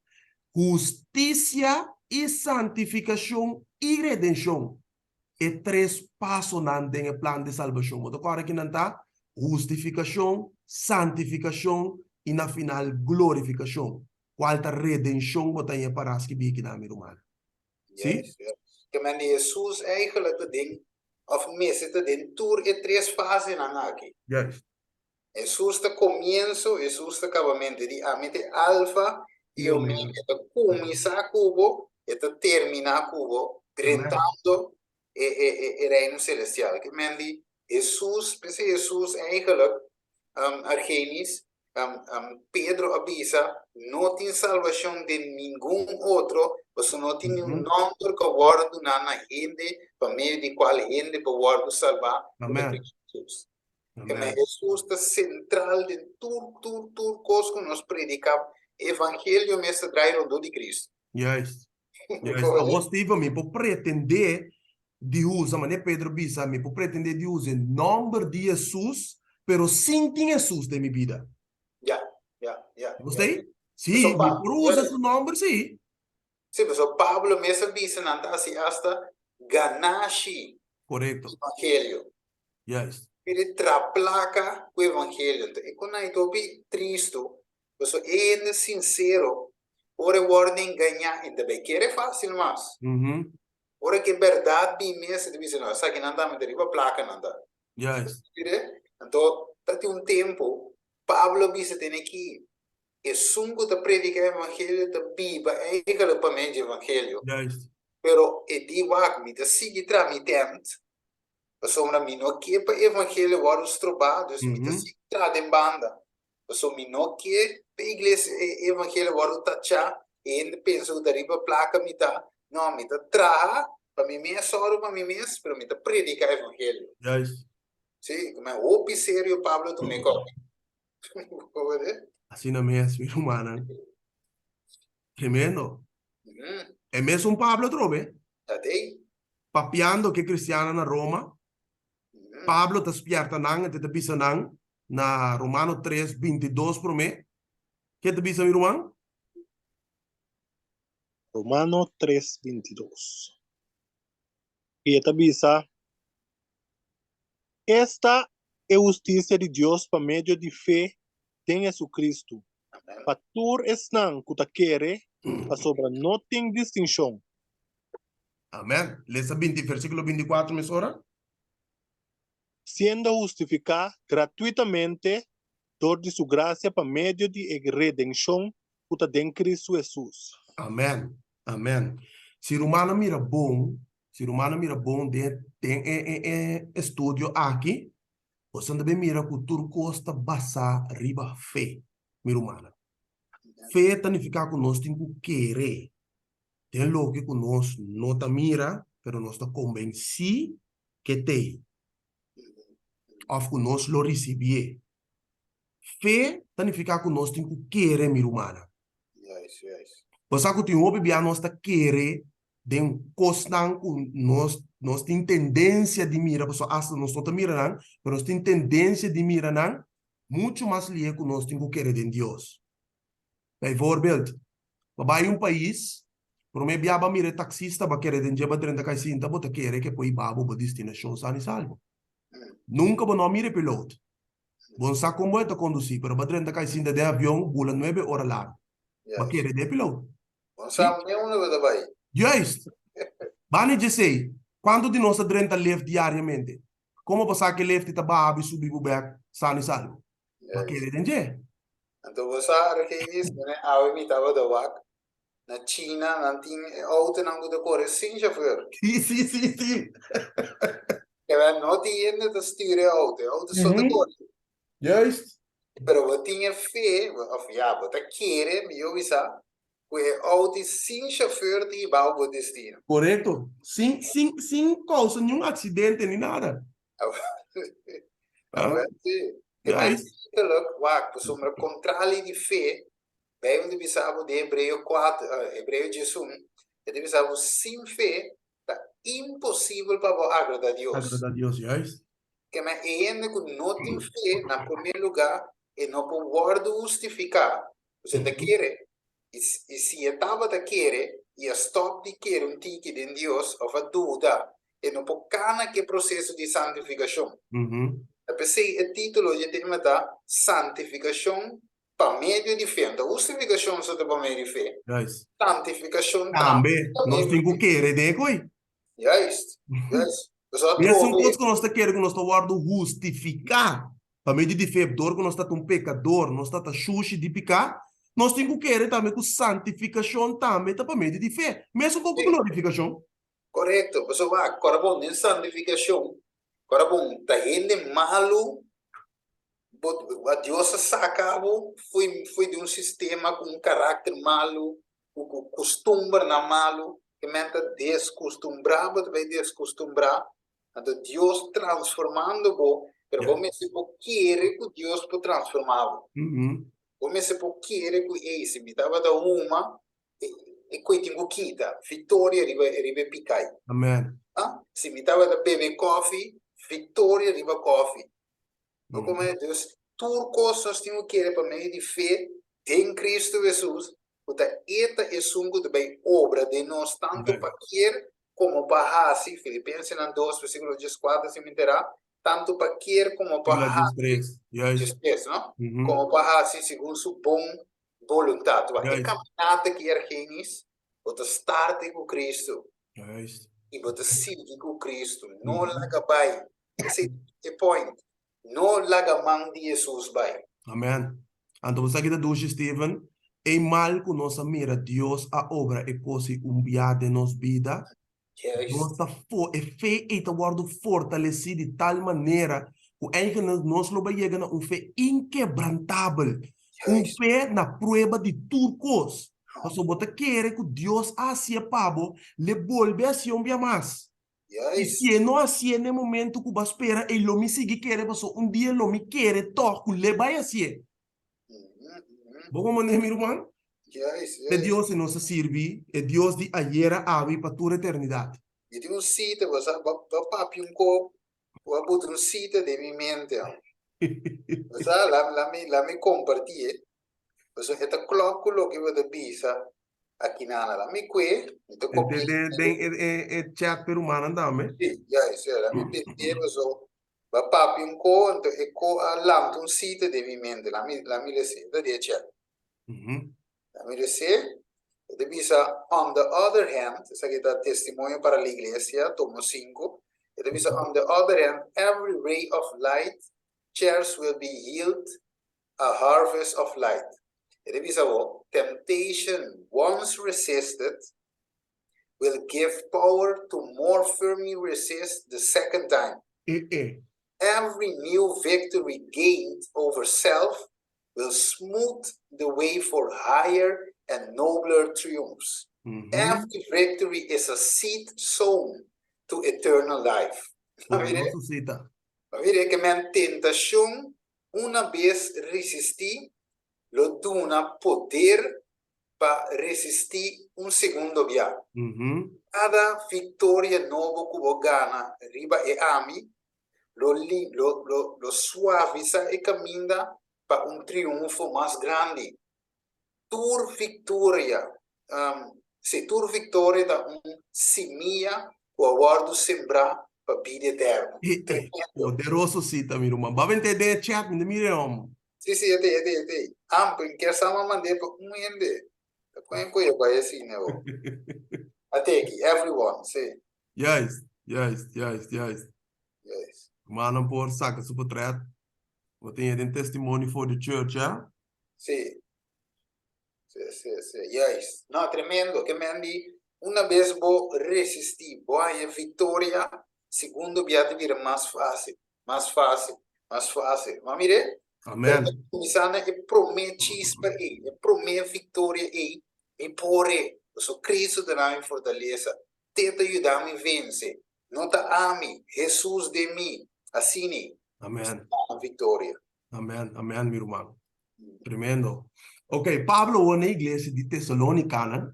hustisia i santifikashon i redenshon. E tres pasonan den e plan di salbashon. Bo ta kòrda kinan ta? Hustifikashon, santifikashon i na final glorifikashon, kual ta redenshon bo ta haña pará skibí kinan, mi ruman. Sí? Yes, yes. Ke men di Hesus eigenlijk ta den, òf mester ta den tur e tres fasenan aki. Juist. Hesus ta komienso, Hesus ta kabamentu. E di, Ami ta e Alfa i Omega. E ta kuminsá ku bo, e ta terminá ku bo, drentando e, e, e, e Reino Selestial. Ke men di Hesus, p'esei Hesus eigenlijk, um, Argenis, um, um, Pedro a bisa, no tin salbashon den ningun otro, pasobra no tin niun nòmber ku a wòrdu duná na hende pa medio di kual hende por wòrdu salbá, ku ta Amen. Kristu Hesus. Amen. Hesus ta sentral den tur, tur, tur kos ku nos prediká. Evangelio mes ta drai rondó di Kristu. Juist. Juist. Awor, Steven, mi por pretendé di usa, manera Pedro bisa, mi por pretendé di usa e nòmber di Hesus, pero sin tin Hesus den mi bida. Ya, ya, ya. Bo sta ei? Sí, mi por usa su nòmber, sí. Sí, pasobra Pablo mes a bisa nan ta hasi asta ganashi Korekto. evangelio. Juist. Pidi tra plaka ku evangelio. Enton e konai ta hopi tristu. Pasobra e hende sinsero, ora e wòrdu engañá, e ta bai kere fásil mas. Ora ku e bèrdat bin mes, e ta bisa, No, esakinan tambe ta riba plaka nan ta. Juist. Anto, ta tin un tempu, Pablo a bisa tene ki, Esun ku ta prediká e evangelio ta biba eigentlik pa medio di evangelio. Juist. Pero e di, Wak, mi ta sigui traha mi tènt, pasobra mi no ke pa evangelio wòrdu strobá, dus mi ta sigui traha den banda. Pasobra mi no ke pa iglesia, e evangelio wòrdu tachá, e hende pensa ku ta riba plaka mi ta. No, mi ta traha pa mi mes, sòru pa mi mes, pero mi ta prediká evangelio. Juist. Sí, ku mi hopi serio Pablo tuma e kòpi. Asina mes, mi rumannan. Tremendo. E mesun Pablo atrobe, papiando ku e kristiannan na Roma, Pablo ta spièrta nan, e ta bisa nan na Romano tres, bintidos promé. Ke ta bisa, mi ruman? Romano tres, bintidos. I e ta bisa, Esta e hustisia di Dios pa medio di fe den Jesucristo, pa tur esnan cu ta kere, pasobra no tin distincion. Amen. Lesa binti versiculo binticuatro mesora. Siendo hustificá gratuitamente dor di su gracia pa medio di e redencion cu ta den Cristo Jesus. Amen. Amen. Si rumannan mira bon, Si rumannan mira bon den den e e e estudio aki, boso ta bin mira ku tur kos ta basá riba fe, mi rumannan. Fe ta nifiká ku nos tin ku kere den loke ku nos no ta mira, pero nos ta kombensí ke t'ei, òf ku nos lo risibié. Fe ta nifiká ku nos tin ku kere, mi rumannan. Bo sa ku tin hopi bia nos ta kere den kosnan ku nos nos tin tendensia di mira, pasobra asta nos no ta mira nan, pero nos tin tendensia di mira nan muchu mas lihe ku nos tin ku kere den Dios. Bijvoorbeeld, bo bai un pais, promé bia bo a mira e taksista, bo a kere den dje, bo a drenta kai sinta, bo ta kere ku e por hiba bo bo destinashon san i salvo. Nunka bo no a mira e piloot. Bo no sa kon bo e ta kondusí, pero bo a drenta kai sinta den avion bula nuebe ora largu. Bo a kere den e piloot. Bo sa ni unda bo ta bai. Juist! Bani djesei, kuantu di nos ta drenta lift diariamente? Komo bo sa ku e lift ta baha bo i subi bo bek sano i salvo? Bo a kere den dje. Anto bo sa, Argenis, mene awe mi tabata wak, na China nan tin e autonan ku ta kore sin shofèr. Si, si, si, si. Kebè no tin hende ta stuur e auto, e auto so ta kore. Juist. Pero bo tin e fe, of ya, bo ta kere, mihó bisa, ku e outo sin shofèr ta hiba bo bo destino. Korekto. Sin, sin, sin kousa niun aksidente ni nada. Awel si. E Juist. Letterlijk, wak, pasobra kontrali di fe, Bijbel ta bisa bo den Hebreo kuater, Hebreo diesun, e ta bisa bo sin fe ta imposibel pa bo agrada Dios. Agrada Dios, juist. Kema e hende ku no tin fe, na promé lugá, e no por wòrdu hustifiká, pasobra e ta kere. I si e tabata kere i a stòp di kere un tiki den Dios òf a duda, e no por kana ku e proseso di santifikashon. Ta p'esei e título dje tema ta Santifikashon pa medio di fe. No ta hustifikashon so ta pa medio di fe, santifikashon tambe. Nos tin ku kere den e koi. Juist, juist. Mesun kos ku nos ta kere ku nos ta wòrdu hustifiká pa medio di fe dor ku nos ta ta un pekador, nos ta ta shushi di piká, nos tin ku kere tambe ku santifikashon tambe ta pa medio di fe, mesun kos ku glorifikashon. Korekto, pasobra wak, kòrda bon, den santifikashon, kòrda bon, ta hende malu bo, Dios a saka bo fo'i fo'i di un sistema ku un karakter malu, ku ku kustumbernan malu, e men ta deskustumbrá, bo ta bai deskustumbrá, anto Dios transformando bo, pero bo mester por kere ku Dios por transformá bo. Bo mester por kere ku, ey, si mi tabata huma, e koe tin ku kita, viktoria riba riba e pikai. Amen. Ah, si mi tabata bebe kòfi, viktoria riba kòfi. Bo kome? Dus tur kos nos tin ku kere pa medio di fe den Kristu Hesus, ku ta E ta esun ku ta bai obra den nos tantu pa kier komo pa hasi, Filipensenan dos versíkulo dieskuater si mi enterá, tantu pa kier komo pa hasi, diestres, no? Komo pa hasi segun su bon. boluntat. Wak, e kaminata ki Argenis, bo ta start ku Kristu. I bo ta sigui ku Kristu. No laga bai. Esei ta e point. No laga man di Hesus bai. Amen. Anto bo sa ki ta dushi, Steven? E mal ku nos a mira Dios a obra e kos ei un bia den nos bida, Nos ta fo, e fe ei ta wòrdu fortalesí di tal manera ku eigenlik nos lo bai yega na un fe inkebrantabel, un fe na prueba di tur kos. Pasobra bo ta kere ku Dios a hasié pa bo, l'e bolbe hasié un bia mas. I si e no hasié na e momentu ku bo a spera, ei lo mi sigui kere pasobra un dia lo mi kere tòg ku l'e bai hasié. Bo por manera, mi ruman? E Dios di nos ta sirbi, e Dios di ayera, awe i pa tur eternidat. Mi tin un sita, bo sa, bo papia un kop, bo a buta un sita den mi mente. Bo sa, la mi, la mi kompartí e. Pasobra e ta klòp ku loke bo ta bisa akinana. La mi kue, mi ta kopi'é. Den e chat pa e rumannan tambe. Sí, juist, la mi penti'é pasobra Ba papia un ko, anto e ko a lanta un sita den mi mente. La mi, la mi les'é. Ta di e chat. La mi les'é. E ta bisa, On the other hand, esaki ta Testimonio para la Iglesia, tomo sinku. E ta bisa, On the other hand, every ray of light chairs will be yield a harvest of light. E ta bisa bo, Temptation once resisted will give power to more firmly resist the second time. Every new victory gained over self will smooth the way for higher and nobler triumphs. Every victory is a seed sown to eternal life. Poderoso cita. Mira ke men tentashon una bes resistí lo duna poder pa resistí un segundo bia. Kada viktoria nobo ku bo gana riba e ami lo lo lo lo suavisá e kaminda pa un triunfo mas grandi. Tur viktoria, sí, tur viktoria ta un simia ku a wòrdu sembrá pa bida eterno. Tremendo! Poderoso sita, mi ruman. Bo a bent'é den e chat, mi ta mira e hòmber. Sí, sí, e te, e te, e te. Amper, mi kier sa ma mand'é pa un hende. Ta con e koe bai asina bo. A teki, everyone, sí. Juist, juist, juist, juist. Juist. Rumannan por saka su potret. Bo tin e den Testimony for the Church, ya? Sí. Sí, sí, sí. Juist. No, tremendo. Ke men di, una bes bo resistí, bo haña victoria, segundo bia ta bira mas fácil. Mas fácil, mas fácil. Ma mire, Amen. Pero ta kuminsá na e promé chispa ei, e promé viktoria ei, mi por e, pasobra Cristo ta na mi fortalesa, te ta yuda mi vense. No ta ami, Hesus den mi. Asina Amen. na viktoria. Amen, amen, mi ruman. Tremendo. Ok, Pablo wou na iglesia di Tesalónikanan.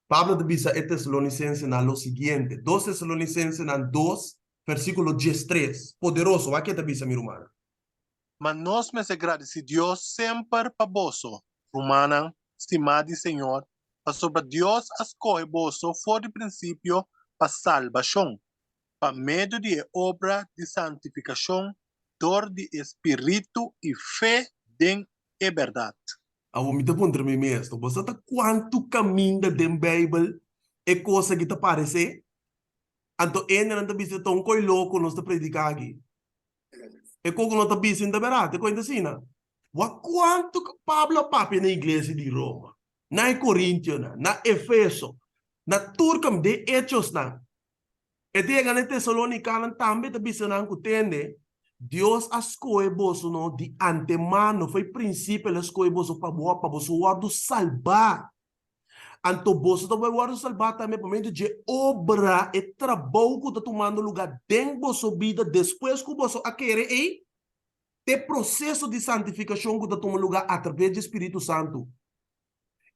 Pablo ta bisa e tesalonisensenan lo siguiente, Dos Tesalonisensenan dos, versíkulo diestres. Poderoso, wak ke ta bisa, mi rumannan. Ma nos mester gradisí Dios semper pa boso, rumannan stimá di Señor, pasobra Dios a skohe boso for di prinsipio pa salbashon, pa medio di e obra di santifikashon dor di e Spiritu i fe den e bèrdat. Awor mi ta puntra mi mes, bo sa ta kuantu kaminda den Beibel e kos aki ta paresé? Anto hendenan ta bisa ta un koi loko nos ta prediká aki. E kos ku nos ta bisa ta bèrdat, e kos ta asina. Wak kuantu Pablo a papia na iglesia di Roma, na e Korintionan, na Efeso, na tur kaminda, den Echosnan. E ta yega na e Tesalonikanan tambe ta bisa nan ku tende, Dios a skohe boso no di antemano, fo'i prinsipio el a skohe boso pa bo pa boso wòrdu salbá. Anto boso ta bai wòrdu salbá tambe pa medio dje obra, e trabou ku ta tumando lugá den boso bida despues ku boso a kere ei, ta e proseso di santifikashon ku ta tuma lugá atraves dje Spiritu Santu.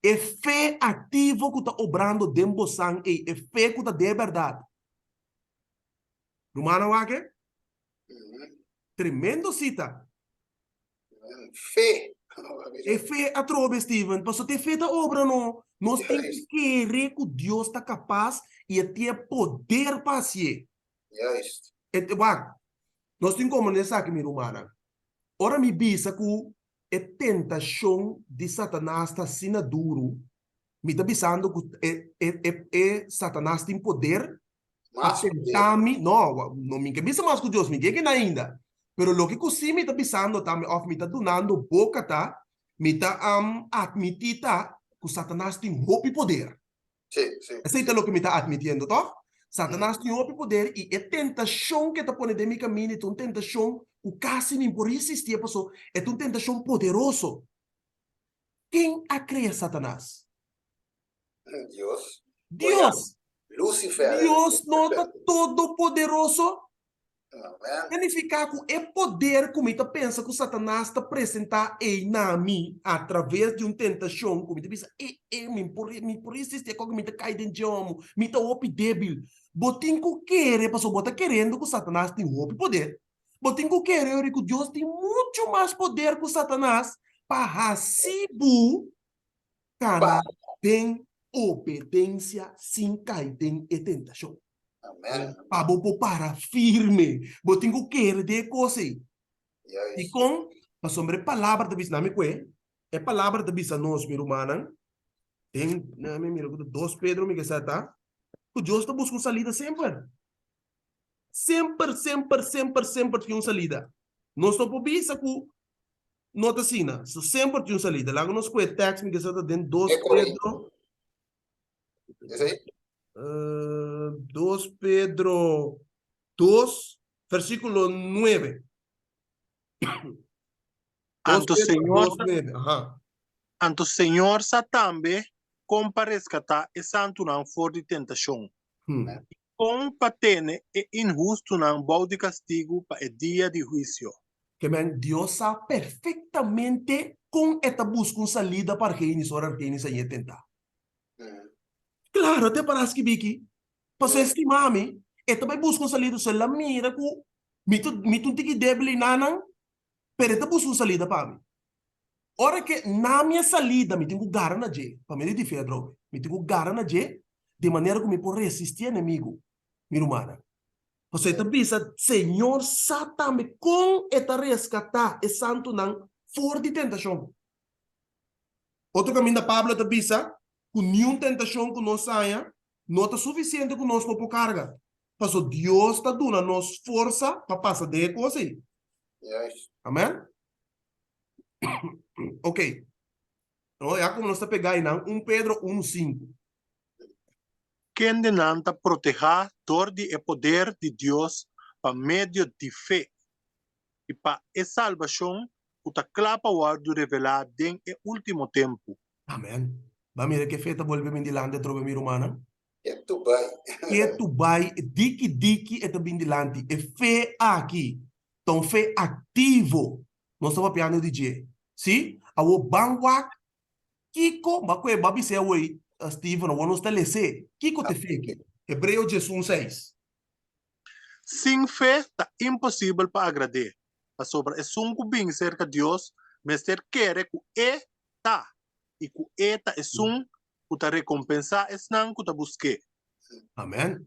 E fe aktivo ku ta obrando den bosan ei, e fe ku ta den e bèrdat. Rumannan wak e? Tremendo sita. Fe. E fe atrobe, Steven, pasobra te fe ta obra no. Nos tin ku kere ku Dios ta kapas i e tin e poder pa hasié. Juist. E, wak, nos tin komprendé esaki, mi rumannan. Ora mi bisa ku. e tentashon di Satanas ta asina duru, mi ta bisando ku e e e e Satanas tin poder pa Mas poder. tenta mi, no, no mi ke bisa mas ku Dios, mi ke kina ainda. Pero loke ku si mi ta bisando ta mi òf mi ta dunando boka ta, mi ta atmití ta ku Satanas tin hopi poder. Sí, sí, Esei sí. ta loke mi ta atmitiendo, tòg? Satanas tin hopi poder i e tentashon ku e ta pone den mi kaminda ta un tentashon ku kasi mi por resistié paso e ta un tentashon poderoso. Ken a krea Satanas? Dios. Dios! Lucifer. Dios no ta todopoderoso? Amen. Ta nifiká ku e poder ku mi ta pensa ku Satanas ta presentá ei na mi atraves di un tentashon ku mi ta bisa, E, e, mi por, mi por resistí e kos ku mi ta kai den dje homo, mi ta hopi débil. Bo tin ku kere, pasobra bo ta kerendo ku Satanas tin hopi poder. Bo tin ku kere ori ku Dios tin muchu mas poder ku Satanas pa hasi bo kana den obedensia sin kai den e tentashon. Amen. Pa bo por para firme, bo tin ku kere den e kos ei. Juist. Dikon? Pasobra e palabra ta bisa, nami kue, e palabra ta bisa nos, mi rumannan, den, nami mira ku ta dos Pedro mi ke sa ta, ku Dios ta buska un salida semper. Semper, semper, semper, semper tin un salida. Nos no por bisa ku no ta asina. So semper tin un salida. Laga nos kue tekst mi ke sa ta den dos Pedro. Esei? 2 Pedro 2, versículo 9. Anto 2 Pedro Señor 2, 9. Aha. Anto Señor sa tambe kon pa reskatá e santunan for di tentashon, Hmm. i kon pa tene e inhustunan bou di kastigu pa e dia di huisio. Ke men, Dios sa perfektamente kon e ta buska un salida pa Argenis ora Argenis a ñe tentá. Claro, te para skibí ki, pasobra e stima mi, e ta bai buska un salida, so el a mira ku mi ta mi ta un tiki débil einanan, pero e ta buska un salida pa mi. Ora ke na mi e salida, mi tin ku gara na dje, pa medio di fe atrobe, mi tin ku gara na dje di manera ku mi por resistí enemigu, mi rumannan. Pasobra e ta bisa, Señor sa tambe kon e ta reskatá e santunan for di tentashon. Otro kaminda Pablo ta bisa ku niun tentashon ku nos haña no ta sufisiente ku nos no por karga, pasobra Dios ta duna nos forsa pa pasa den e kos ei. Amèn? Ok. No, ya komo nos ta pegá einan, un Pedro unu sinku. Kendenan ta protehá dor di e poder di Dios pa medio di fe, i pa e salbashon ku ta kla pa wòrdu revelá den e último tempu. Amèn. Ba mira ke fe ta bolbe bin dilanti atrobe mi rumannan. Ketu bai. Ketu bai, diki diki e ta bin dilanti. E fe aki ta un fe aktivo. Nos ta papiando di dje. Sí? Awor ban wak kiko, ba kue ba bis'é awor, Steven, awor nos ta les'é. Kiko ta e fe aki? Hebreo diesun seis. Sin fe ta imposibel pa agrad'é, pasobra esun ku bin serka Dios mester kere ku E ta i ku E ta esun ku ta rekompensá esnan ku ta busk'é. Amèn.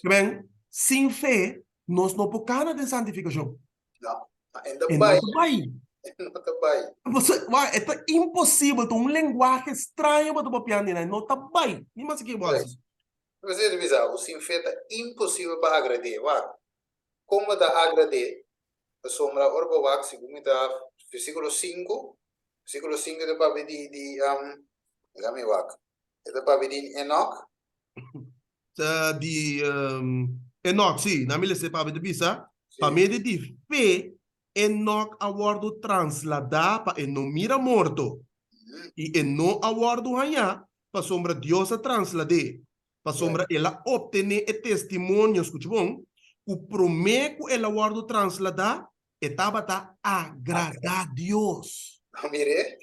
Amèn. Sin fe nos no por kana den santifikashon. No, e no ta bai. E no ta bai. E no ta bai. Wak, e ta imposibel, ta un lenguahe straño bo ta papiando einan, e no ta bai. Ni mas ke bo hasi. Mester ta bisa bo, sin fe ta imposibel pa agrad'é. Wak, kon bo ta agrad'é? Pasobra ora bo wak, segun mi ta versíkulo sinku, versíkulo sinku ta papia di, di, laga mi wak, e ta papia di Enok. Ta di Enok, sí, nan mi lesa e papia ta bisa, pa medio di fe Enok a wòrdu transladá pa e no mira morto, i e no a wòrdu hañá pasobra Dios a translad'é, pasobra el a optené e testimonio, skucha bon, ku promé ku el a wòrdu transladá, e tabata agradá Dios. Mir'é,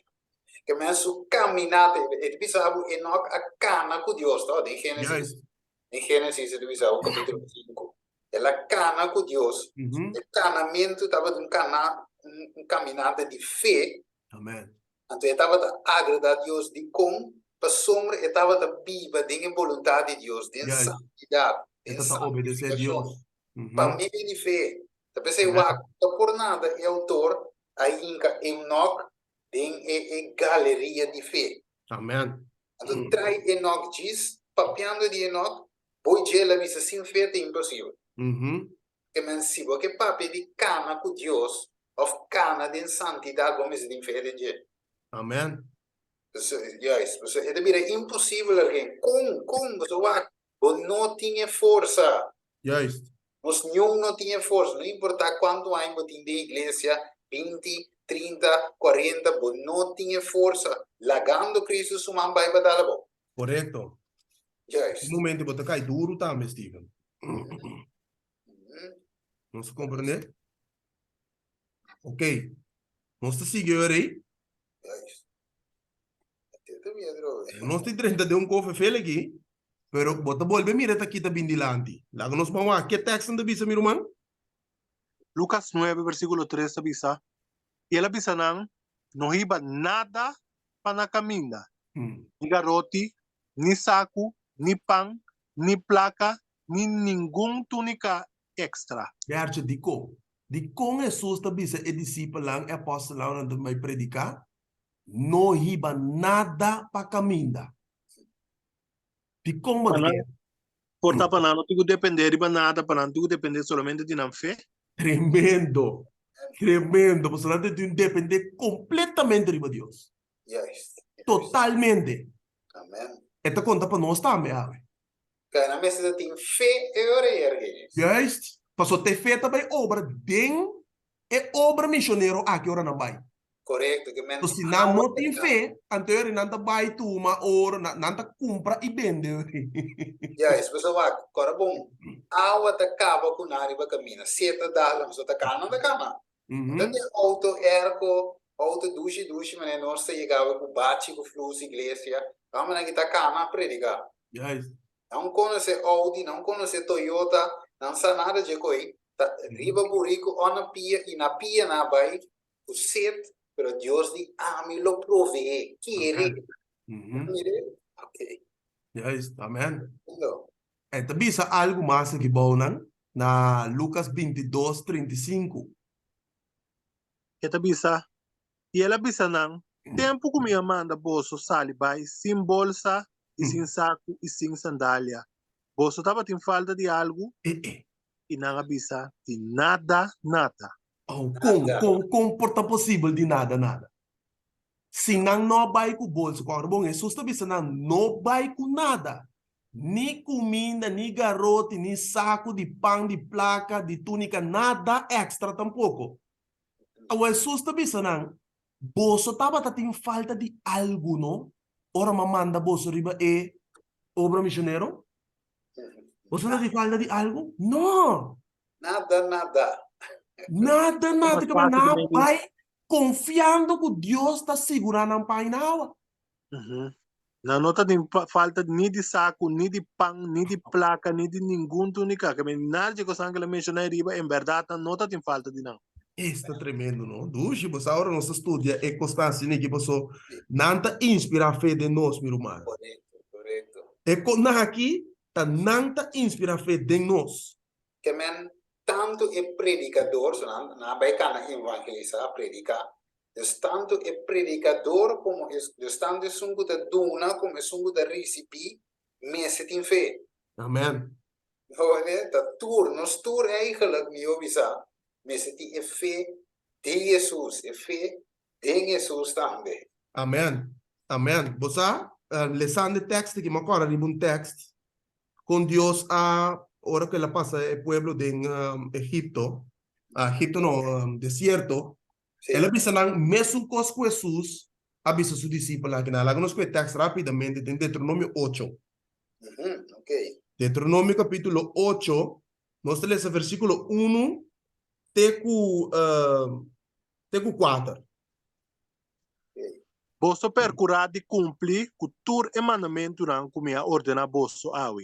ke men su kaminata, e ta bisa bo Enok a kana ku Dios, to, den Génesis, den Génesis e ta bisa bo kapítulo sinku, el a kana ku Dios, e kanamentu tabata un kana, un kaminata di fe, Amen. Anto e tabata agradá Dios. Dikon? Pasobra e tabata biba den e boluntat di Dios, den Juist. santidat, E den tabata obedesé santifikashon, Dios. pa medio di fe. Ta p'esei wak, no ta por nada e outor. A hinka Enoc den e e galeria di fe. Amen. Anto trai Enoc djis, papiando di Enoc, bo i dje el a bisa sin fe ta imposibel. Ke men si bo ke papia di kana ku Dios of kana den santidat bo mester tin fe den dje. Amen. Juist, pasobra e ta bira imposibel argen. Kon, kon, pasobra wak, bo no tin e forsa. Juist. Nos niun no tin e forsa, no importa kuantu aña bo tin den iglesia, binti, trinta, kuarenta, bo no tin e forsa. Lagando Cristo su man bai pa dal abo. Korekto. Juist. Un momento bo ta kai duru tambe, Steven. Nos a komprendé? Ok. Nos ta sigui ora ei. Nos tin drenta den un kofe fel aki, pero bo ta bolbe mira ta kita bin dilanti. Laga nos ban wak. Ke tekstnan ta bisa, mi ruman? Lukas nuebe versíkulo tres ta bisa, I el a bisa nan, No hiba nada pa na kaminda, ni garoti, ni saku, ni pan, ni plaka, ni ningun túnika èkstra. Bertje, Dikon? Dikon Hesus ta bisa e disipelnan, e apòstelnan ora nan ta bai prediká, No hiba nada pa kaminda? Dikon bo Pa ta nan, kere? por ta pa nan no tin ku dependé riba nada, pa nan tin ku dependé solamente di nan fe. Tremendo! Tremendo! Pasobra nan tin dependé kompletamente riba Dios. Juist. Totalmente. Amen. E ta konta pa nos tambe awe. Pero nan mester ta tin fe e ora ei ergens. Juist, pasobra te fe ta bai obra den e obra misionero aki ora nan bai. Korekto, ke men So si nan no tin fe, anto e ora nan ta bai tuma oro, nan ta kumpra i bende ora ei. Juist, pasobra wak, kòrda bon, awa ta kaba ku nan riba kaminda, set ta dal, nan ta kana, nan ta kana. Ta den auto airco, auto dushi dushi manera nos ta yegaba ku bachi ku flus iglesia, hombernan ki ta kana predica. Juist. Nan konoce Audi, nan konoce Toyota, nan sa nada dje koi, ta riba buriku o na pia i na pia nan a bai ku set, pero Dios di ami lo provee, kere. Mire, okay. Juist, amen. E ta bisa algu mas aki bou nan na Lukas bintidos, 35. E ta bisa, I el a bisa nan, Tempu ku mi a manda boso sali bai sin bolsa i sin saku i sin sandalia, boso tabatin falta di algu? I nan a bisa, Di nada, nada. Oh, kon, kon, kon por ta posibel di nada, nada? Si nan no a bai ku bolsa, ku ora bon, Hesus ta bisa nan, no bai ku nada, ni kuminda, ni garoti, ni saku di pan, di plaka, di túnika, nada èkstra tampoko. Awor Hesus ta bisa nan, Boso tabata tin falta di algu, no, ora mi a manda boso riba e obra misionero? Boso ta tin falta di algu? No! Nada, nada. Nada, nada. Ke nan a bai konfiando ku Dios ta sigurá nan pan i nan awa. Nan no ta tin falta ni di saku, ni di pan, ni di plaka, ni di ningun túnika. Ke men nada dje kosnan ku el a menshoná ariba, en bèrdat nan no ta tin falta di nan. Esta tremendo, no? Dushi, bo sa ora nos ta studia e kosnan asina aki paso nan ta inspirá fe den nos, mi ruman. Korekto, korekto. E kosnan aki ta nan ta inspirá fe den nos. Ke men tantu e predikador, so nan nan a bai kana evangelisá, prediká. Dus tantu e predikador komo e, dus tantu esun ku ta duna komo esun ku ta risibí mester tin fe. Amen. Hoor, ta tur, nos tur eigenlijk, mihó bisá, mester tin e fe di Hesus, e fe den Hesus tambe. Amen. Amen. Bo sa, lesando e tekst aki, mi a kòrda riba un tekst Kon Dios a, ora ku el a pasa e pueblo den Egipto, Egipto no, desierto, el a bisa nan mesun kos ku Hesus a bisa su disipelnan akinan. Laga nos ku e tèks rápidamente den Deuteronomio ocho. Deuteronomio kapítulo ocho, nos ta lesa versíkulo unu te ku te ku kuater. Boso perkurá di kumpli ku tur e mandamentunan ku mi a ordená boso awe,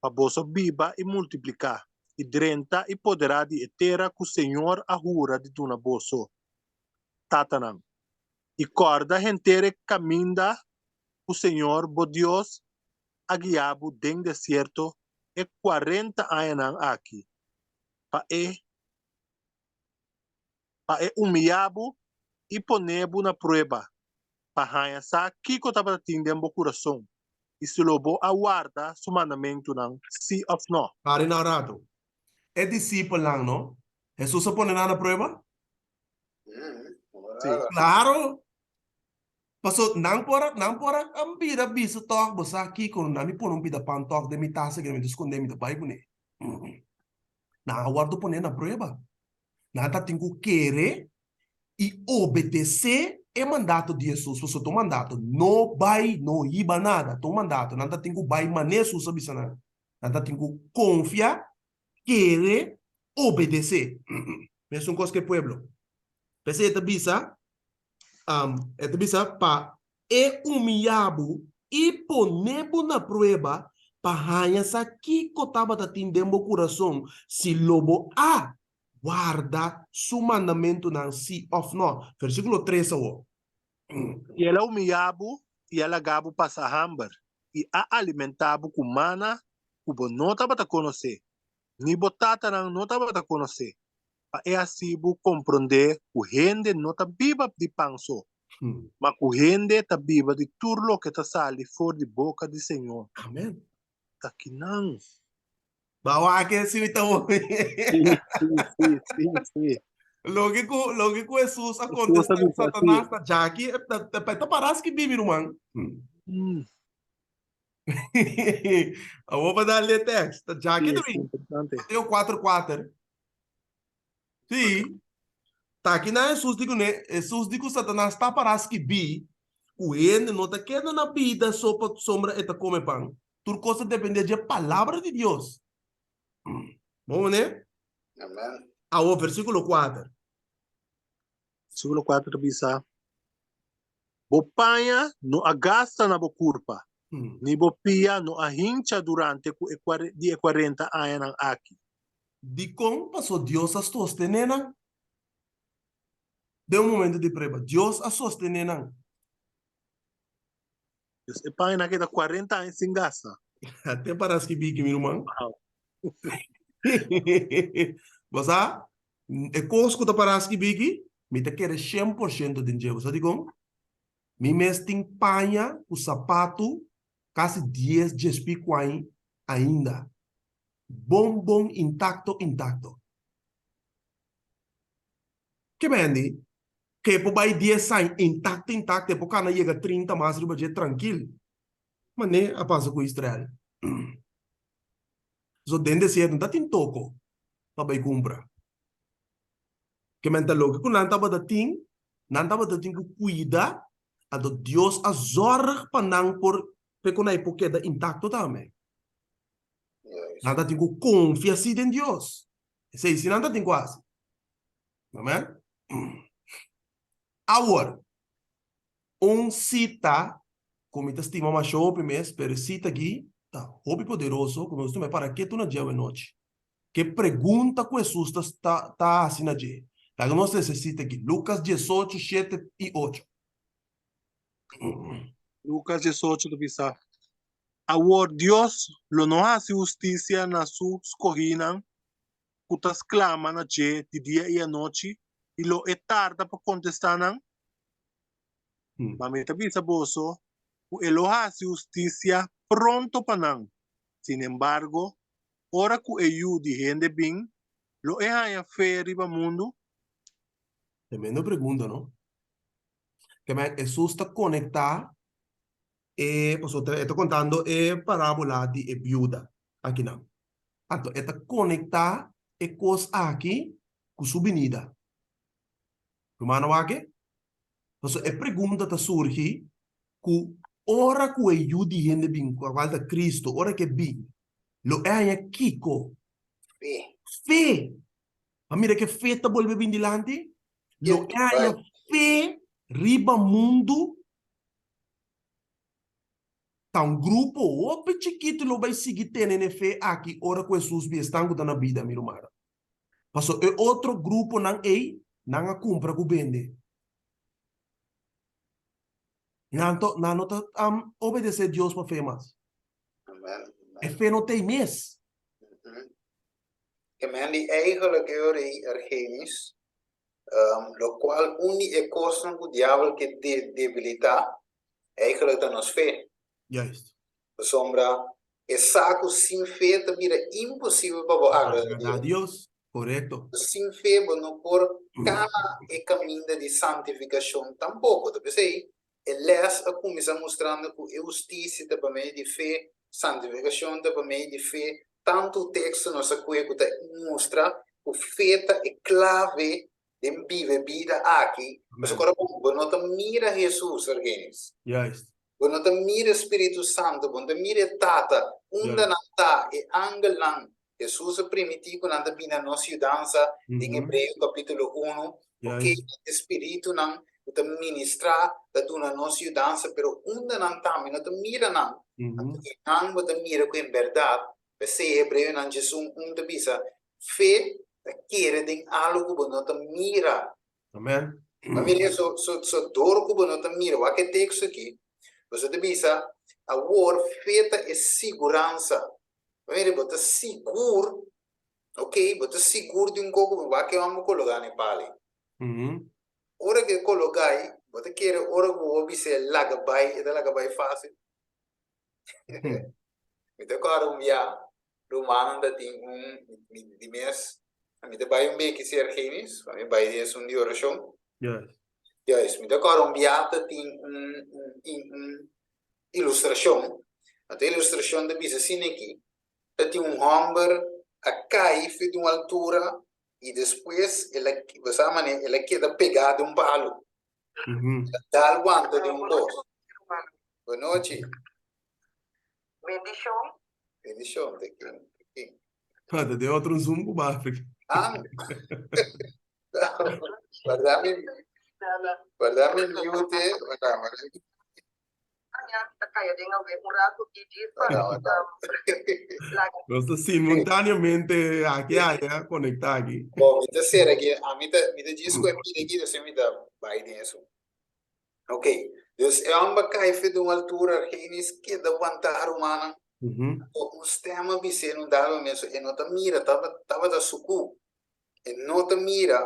pa boso biba i multipliká, i drenta i poderá di e tera ku señor a hura di duna boso tatanan. I kòrda henter e kaminda ku señor bo Dios a guia bo den desierto e kuarenta añanan aki, pa e. Pa e humiyá bo i pone bo na prueba, pa haña sa kiko tabata tin den bo kurason i si lo bo a warda su mandamentunan, sí òf nò. Pari na un ratu. E disipelnan, no? Hesus a pone nan na prueba? Sí. Klaro! Paso nan por a, nan por a bira bisa tòg, bo sa kiko, nan mi pone un pida pan tòg den mi tas aki, mi ta skondé, mi ta bai kuné. Nan a wòrdu poné na prueba. Nan ta tin ku kere i obedesé e mandato di Hesus, pasobra ta un mandato, no bai, no hiba nada, ta un mandato, nan ta tin ku bai manera Hesus a bisa nan. Nan ta tin ku konfia, kere, obedesé. Mesun kos ku e pueblo. P'esei e ta bisa, e ta bisa pa e humiyá bo i pone bo na prueba pa haña sa kiko tabata tin den bo kurason, si lo bo a warda su mandamentunan sí òf nò. Versíkulo tres awor. I el a humiyá bo i a laga bo pasa hamber, i a alimentá bo ku mana ku bo no tabata konosé, ni bo tatanan no tabata konosé, pa e hasi bo komprondé ku hende no ta biba di pan so, ma ku hende ta biba di tur loke ta sali for di boka di Señor. Amen. Ta kinan. Ba wak e si mi ta hopi. Sí, sí, sí, sí, sí. Loke ku, loke ku Hesus a Hesus a kontestá bisa, Satanas sí. ta djaki, e ta, ta, ta pará skibí mi ruman. Awor pa dal e tekst. Ta djaki Sí, ta sí, bin. interesante. Mateo 4, 4. Sí. Ta aki nan Hesus di kuné, Hesus di ku Satanas ta pará skibí ku hende no ta keda na bida so pasobra e ta kome pan. Tur kos ta dependé dje palabra di Dios. Bon manera? Amen. Awor versíkulo kuater. Versíkulo kuater ta bisa, Bo paña no a gasta na bo kurpa, ni bo pia no a hincha durante ku e di e kuarenta añanan aki. Dikon? Pasobra Dios a sostené nan. Den un momento di prueba, Dios a sostené nan. Dus e pañanan a keda kuarenta aña sin gasta. Te para skibí ki mi ruman. Wow. Bo sa, e kos ku ta para skibí ki, mi ta kere 100% den dje. Bo sa dikon? Mi mes tin paña ku sapatu kasi dies djespí kuain ainda. Bon bon intakto intakto. Ke mendi? Ke por bai dies aña intakto intakto e por kana yega trinta mas riba dje trankil. Mane a pasa ku Israel. So den desierto no ta tin toko pa bai kumpra. Ke men ta loke ku nan tabata tin, nan tabata tin ku kuida, anto Dios a zorg pa nan por pe ku nan e por keda intakto tambe. Nan ta tin ku konfia si den Dios. Esei si nan ta tin ku hasi. Amen. Awor, un sita ku mi ta stima masha hopi mes, pero e sita aki ta hopi poderoso ku mi gusta mi para ketu na dje awenochi. Ke pregunta ku Hesus ta ta ta hasi na dje. Laga nos lesa e sita aki, Lukas diesocho, shete i ocho. Lukas diesocho ta bisa, Awor Dios lo no hasi hustisia na su skohínan ku ta sklama na dje di dia i anochi, i lo e tarda pa kontestá nan? Ma mi ta bisa boso ku e lo hasi hustisia pronto pa nan. Sinembargo, ora ku e Yu di hende bin, lo e haña fe riba mundu? Tremendo pregunta, no? Kemey Hesus ta konektá e, pasobra e ta kontando e parábola di e biuda akinan. Anto e ta konektá e kos aki ku su binida. Rumannan wak e? Pasobra e pregunta ta surgi ku ora ku e Yu di hende bin, kual ta Kristu, ora ku e bin, lo e haña kiko? Fe. Fe! A mira ku e fe ta bolbe bin dilanti? Lo e haña fe riba mundu? Ta un grupo hopi chikitu lo bai sigui tene n'e fe aki ora ku Hesus bi esnan ku ta na bida, mi rumannan. Pasobra e otro gruponan ei, nan a kumpra ku bende. Nan to, nan no ta obedesé Dios pa fe mas. Amen. E fe no ta ei mes. Amen. Di eigenlijk e ora ei, Argenis. Lokual un di e kosnan ku diabel ke debilitá eigenlijk ta nos fe. Juist. Pasobra e sa ku sin fe ta bira imposibel pa bo Agradá agrada Dios. Korekto. Sin fe bo no por kana e kaminda di santifikashon tampoko. Ta p'esei e lès a kuminsá mustrando ku e hustisia ta pa medio di fe, santifikashon ta pa medio di fe. Tantu teksto nos a kue ku ta mustra ku fe ta e klave den biba e bida aki. Pasobra ora bo no ta mira Hesus, Argenis. Juist. Bo no ta mira e Spiritu Santu, bo no ta mira e Tata, unda nan ta, e angelnan. Hesus a primiti ku nan ta bini na nos yudansa den Hebreo kapítulo unu. Oke, e spiritunan ku ta ministrá ta duna nos yudansa, pero unda nan ta, mi no ta mira nan. Anto e nan bo ta mira ku en bèrdat, p'esei Hebreonan djesun un ta bisa, Fe ta kere den algu ku bo no ta mira. Amen. Ma mira so, so, so dor ku bo no ta mira, wak e teksto aki, boso ta bisa, awor fe ta e siguransa. Ma mira, bo ta sigur, ok, bo ta sigur di un koko, bo wak e hòmber kologá na e pali. Ora ku e kologá ei, bo ta kere ora ku bo bis'é laga bai, e ta laga bai fásil. Mi ta kòrda un bia, rumannan ta tin un, mi di mes, mi ta bai un beki si Argenis, pa mi bai den esun di orashon. Juist, mi ta kòrda un bia ta tin un, un, un ilustrashon. Anto e ilustrashon ta bisa asina aki, ta tin un hòmber a kai for di un altura i despues el a, bo sa manera, el a keda pegá den un palu. El a dal wanta den un kos. Bonochi. Bendishon. Bendishon, te kin, te kin. Ah, ta den otro Zoom ku Bafrik. Ah, guarda mi, guarda mi mute, guarda, guarda. Ta kaya den awe un rato i djis pa laga. Nos ta simultaneamente aki aya konektá aki. Bo, mi ta sera aki, ami ta, mi ta djis ku e pida aki, despues mi ta bai den esun. Ok, dus e hòmber kai fe di un altura, Argenis keda wantá rumannan. Anto un stèm a bis'é en un dado momento, e no ta mira, tabata sukú, e no ta mira,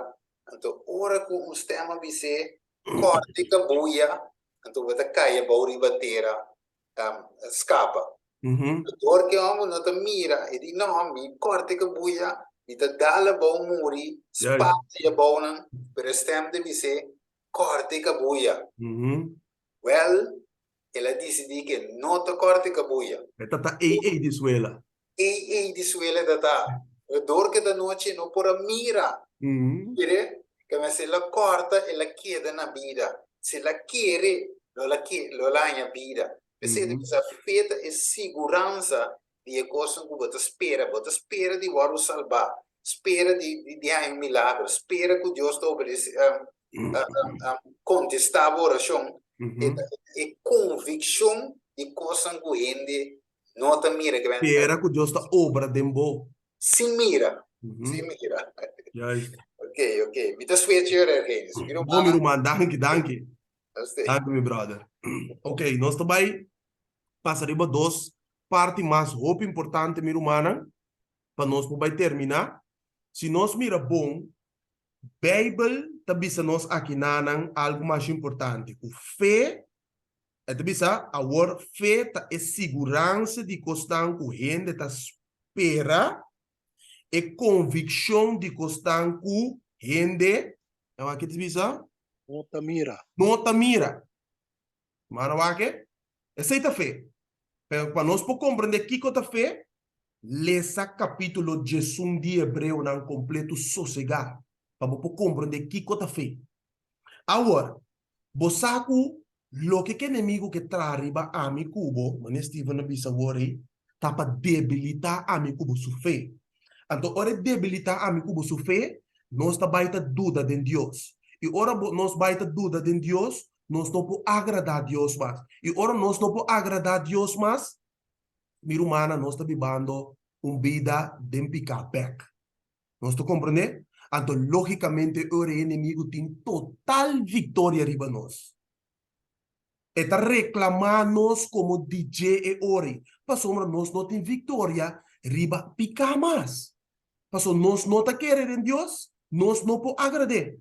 anto ora ku un stèm a bis'é, kòrta e kabuya, anto bo ta kai abou riba tera, skapa. Dor ku e hòmber no ta mira, e di, No, mi kòrta e kabuya, mi ta dal abou muri, spata e abounan, pero e stèm ta bis'é, Kòrta e kabuya. Wèl, el a disidí ku e no ta kòrta e kabuya. E ta ta ei ei di suela. Ei ei di suela e ta ta. Pero dor ku e ta nochi e no por a mira. Mire, keme si el a kòrta el a keda na bida. Si el a kere, lo el a ke, lo el a haña bida. P'esei ta bisa fe ta e siguransa di e kosnan ku bo ta spera. Bo ta spera di wòrdu salbá, spera di di haña un milagro, spera ku Dios ta obedesé kontestá bo orashon. E ta e konvikshon di kosnan ku hende no ta mira. Spera ku Dios ta obra den bo. Sin mira, sin mira. Juist. Ok, ok. Mi ta switch ora, Ergenis. Mi ruman. Bon, mi ruman. Danki, danki. Danki, mi brother. Ok, nos ta bai pasa riba dos parti mas hopi importante, mi rumannan, pa nos por bai terminá. Si nos mira bon, Beibel ta bisa nos akinanan algu mas importante, ku fe, e ta bisa, awor fe ta e siguransa di kosnan ku hende ta spera, e konvikshon di kosnan ku hende, awor ke ta bisa? No ta mira. No ta mira. Mano wak e? Esei ta fe. Pero pa nos por komprendé kiko ta fe, lesa kapítulo diesun di Hebreonan kompletu sosegá pa bo por komprendé kiko ta fe. Awor, bo sa ku loke ku enemigu ke traha riba ami ku bo, manera Steven a bisa awor ei, ta pa debilitá ami ku bo su fe. Anto ora e debilitá ami ku bo su fe, nos ta bai ta duda den Dios. I ora bo nos bai ta duda den Dios, nos no por agradá Dios mas. I ora nos no por agradá Dios mas, mi rumannan, nos ta bibando un bida den piká bèk. Nos ta komprendé? Anto lógikamente ora e enemigu tin total viktoria riba nos. E ta reklamá nos komo di dje e ora ei, pasobra nos no tin viktoria riba piká mas. Pasobra nos no ta kere den Dios, nos no por agrad'é.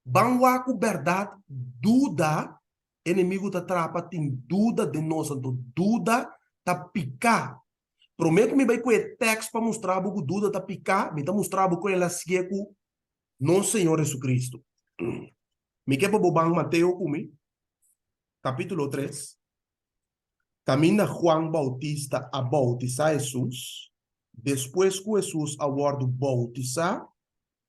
Ban wak ku bèrdat duda enemigu ta trapa tin duda den nos anto duda ta piká. Promé ku mi bai ku e tèks pa mustra bo ku duda ta piká, mi ta mustra bo ku el a sigue ku nos Señor Jesucristo. Mi ke pa bo ban Mateo ku mi, kapítulo tres, kaminda Juan Bautista a boutisá Hesus, despues ku Hesus a wòrdu boutisá,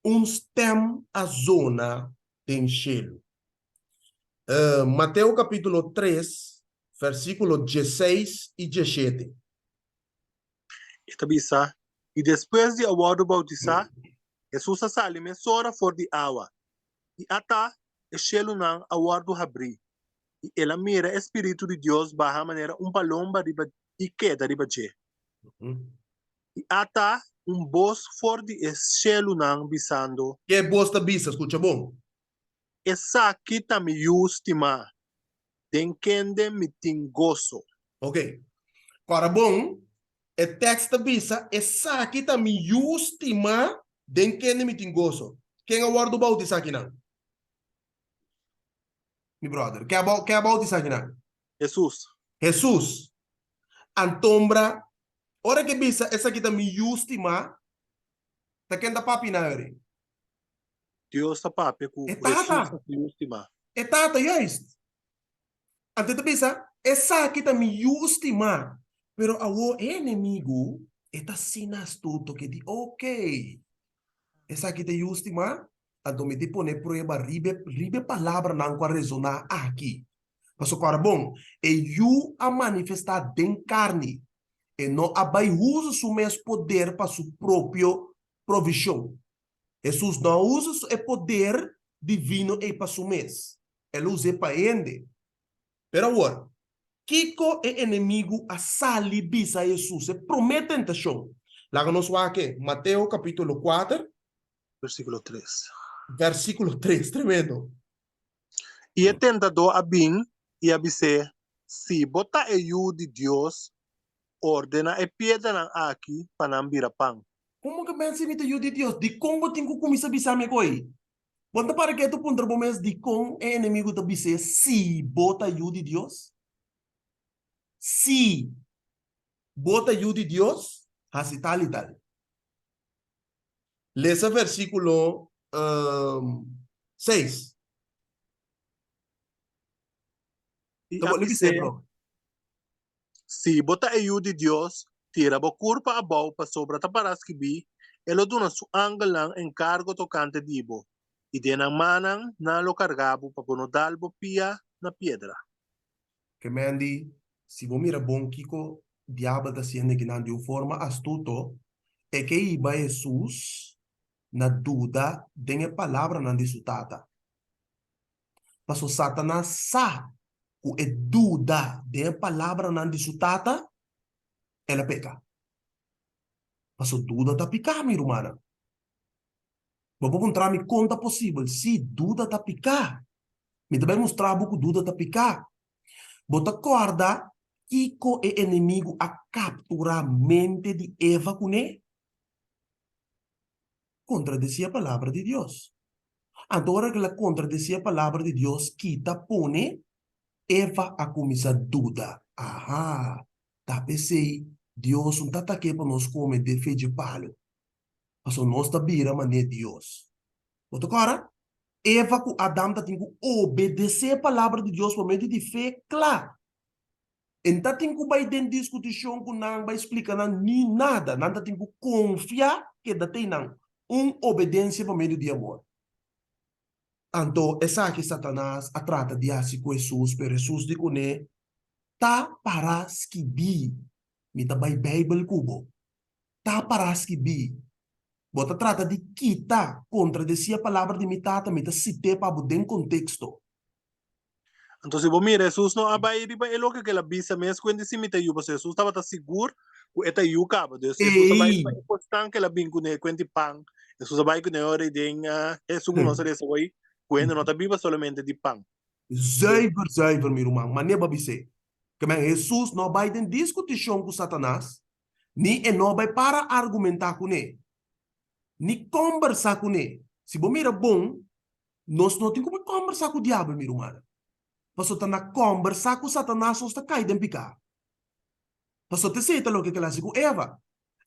un stèm a zona den shelu. Mateo kapítulo tres, versíkulo dieseis i dieshete. E ta bisa, I despues di a wòrdu boutisá, Hesus a sali mesora for di awa, i ata, e shelunan a wòrdu habrí, i el a mira e spiritu di Dios baha manera un palomba riba i keda riba dje. I ata, un bos for di e shelunan bisando. Ke bos ta bisa? Skucha bon. Esaki ta mi Yu stimá, den kende mi tin goso. Ok. Kòrda bon, e tèks ta bisa, Esaki ta mi Yu stimá, den kende mi tin goso. Ken a wòrdu boutisá akinan? Mi bròder, ken a boutisá akinan? Hesus. Hesus. Antombra, ora ke bisa, Esaki ta mi Yu stimá, ta ken ta papia nan eri? Dios ta papia ku E Tata. Hesus ta su Yu stimá. E Tata, juist. Anto e ta bisa, Esaki ta mi Yu stimá. Pero awor e enemigu, e ta asina astuto ke di, Okey, esaki ta e Yu stimá, anto mi tin pone prueba riba e riba e palabranan ku a resoná aki. Pasobra kòrda bon, e Yu a manifestá den karni, e no a bai usa su mes poder pa su propio provishon. Hesus no a usa e poder divino ei pa su mes, el a us'é pa hende. Pero awor, kiko e enemigu a sali bisa Hesus e promé tentashon? Laga nos wak e, Mateo kapítulo kuater. Versíkulo tres. Versíkulo tres, tremendo. I e tentadó a bin i a bis'é, Si bo ta e Yu di Dios, ordena e piedranan aki pa nan bira pan. Komo ke pensa mi ta Yu di Dios? Dikon bo tin ku kuminsá bisa mi koi? Bo ta para ketu puntra bo mes dikon e enemigu ta bis'é si bo ta Yu di Dios? Si bo ta Yu di Dios, hasi tal i tal. Lesa versíkulo seis. I a bis'é, Si bo ta e Yu di Dios, tira bo kurpa abou, pasobra ta pará skibí, E lo duna su angelnan enkargo tokante di bo, i den nan mannan nan lo karga bo pa bo no dal bo pia na piedra. Ke men di, Si bo mira bon kiko diabel ta hasiendo akinan di un forma astuto, e ke hiba Hesus na duda den e palabranan di su Tata. Paso Satanas sa ku e duda den e palabranan di su Tata, el a peka. Paso duda ta piká, mi rumannan. Bo por puntra mi kon ta posibel? Sí, duda ta piká. Mi ta bai mustra bo ku duda ta piká. Bo ta kòrda kiko e enemigu a kapturá mente di Eva kuné? Kontradesí e Palabra di Dios. Anto ora ku el a kontradesí e Palabra di Dios, kita pone Eva a kuminsá duda, Aha, ta p'esei Dios no ta tak'é pa nos kome den fe dje palu. Pasobra nos ta bira manera Dios. Bo ta kòrda? Eva ku Adam ta tin ku obedesé e palabra di Dios pa medio di fe kla. E no ta tin ku bai den diskutishon ku nan, bai splika nan ni nada. Nan ta tin ku konfia keda te nan un obedensia pa medio di amor. Anto esaki Satanas a trata di hasi ku Hesus, pero Hesus di kuné, Ta pará skibí, mi ta bai Beibel ku bo. Ta pará skibí. Bo ta trata di kita, kontradesí e palabra di mi Tata, mi ta sit'é pa bo den konteksto. Anto si bo mira, Hesus no a bai riba e loke ku el a bisa mes ku hende si mi ta yu, pasobra Hesus tabata sigur ku e ta yu kaba. Dus Hesus a bai riba e kosnan ku el a bin kuné, kuenti pan. Hesus a bai kuné ora i den esun ku nos a resa hoy, ku hende no ta biba solamente di pan. Zuiver, zuiver, mi ruman, manera bo a bis'é. Ke men Hesus no a bai den diskutishon ku Satanas, Ni e no bai para argumentá kuné, ni kombersá kuné. Si bo mira bon, Nos no tin ku por kòmbersá ku diabel, mi rumannan. Pasobra ta na kòmbersá ku Satanas nos ta kai den piká. Pasobra ta esei ta loke kel hasi ku Eva.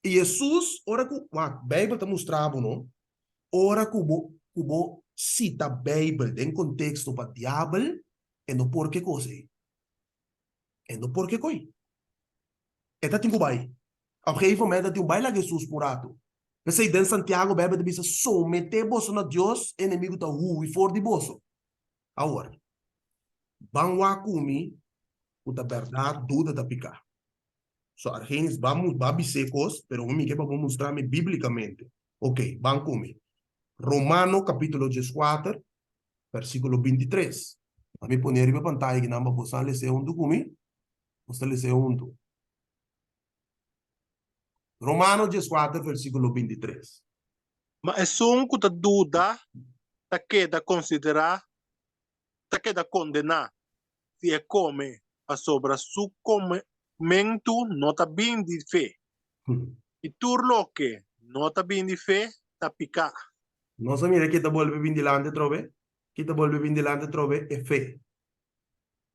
I Hesus, ora ku, wak, Beibel ta mustra bo, no? Ora ku bo, ku bo sita Beibel den konteksto pa diabel, e no por ke kos ei. E no por ke koi. E ta tin ku bai. Op gegeven moment ta tin un bai laga Hesus pa un ratu. P'esei den Santiago Beibel ta bisa, Someté boso na Dios, e enemigu ta hui for di boso. Awor, ban wak ku mi ku ta bèrdat duda ta piká. So Argenis ba ba bis'é kos, pero mi ke pa bo mustra mi bíblikamente. Oké, ban ku mi. Romano kapítulo dieskuater, versíkulo bintitres. A mi pone riba e pantaya akinan pa boso a les'é huntu ku mi. Nos ta les'é huntu. Romano dieskuater, versíkulo bintitres. Ma esun ku ta duda ta keda konsiderá, ta keda kondená si e kome, pasobra su komementu no ta bin di fe. I tur loke no ta bin di fe ta piká. Nos a mira ki ta bolbe bin dilanti atrobe? Ki ta bolbe bin dilanti atrobe? E fe.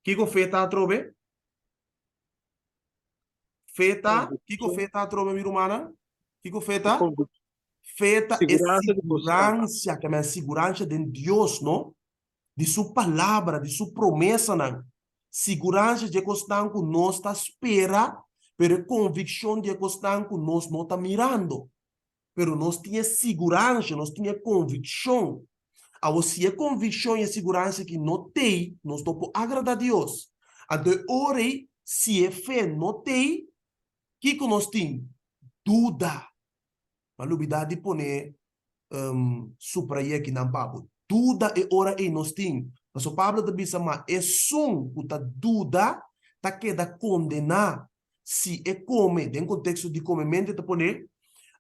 Kiko fe ta atrobe? Fe ta, kiko fe ta atrobe mi rumannan? Kiko fe ta? Fe ta e siguransia, ke men siguransia den Dios, no? Di su palabra, di su promesanan. Siguransia di e kosnan ku nos ta spera, pero e konvikshon di e kosnan ku nos no ta mirando. Pero nos tin e siguransia, nos tin e konvikshon. Awor, si e konvikshon i e siguransia aki no t'ei, nos no por agradá Dios. Anto e ora ei, si e fe no t'ei, kiko nos tin? Duda. M'a lubidá di pone suprayé akinan pa bo. Duda e ora ei nos tin. Pasobra Pablo ta bisa, Ma esun ku ta duda ta keda kondená si e kome, den konteksto di komementu e ta pone,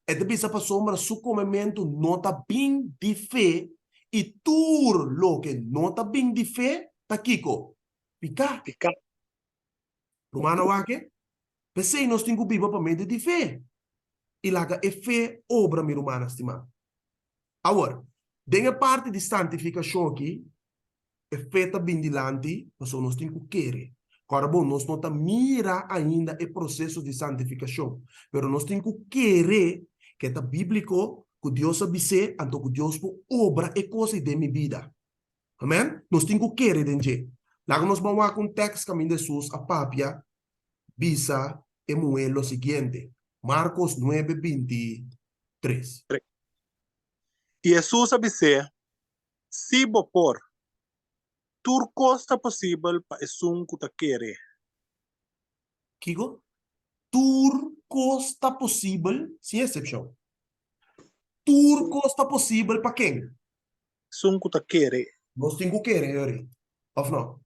e ta bisa pasobra su komementu no ta bin di fe i tur loke no ta bin di fe ta kiko? Piká. Piká. Rumannan wak e? P'esei nos tin ku biba pa medio di fe i laga e fe obra, mi rumannan stimá. Awor, den e parti di santifikashon aki, E fe ta bin dilanti pasobra nos tin ku kere. Kòrda bon, nos no ta mira ainda e proseso di santifikashon, pero nos tin ku kere ku e ta bíbliko, ku Dios a bis'é, anto ku Dios por obra e kos ei den mi bida. Amèn? Nos tin ku kere den dje. Laga nos ban wak un tèks kaminda Hesus a papia bisa e muhé lo siguiente, Markos nuebe, 23. I Hesus a bis'é, Si bo por. Tur kos ta posibel pa esun ku ta kere. Kiko? Tur kos ta posibel, sin eksepshon. Tur kos ta posibel pa ken? Esun ku ta kere. Nos tin ku kere, Yori, òf no?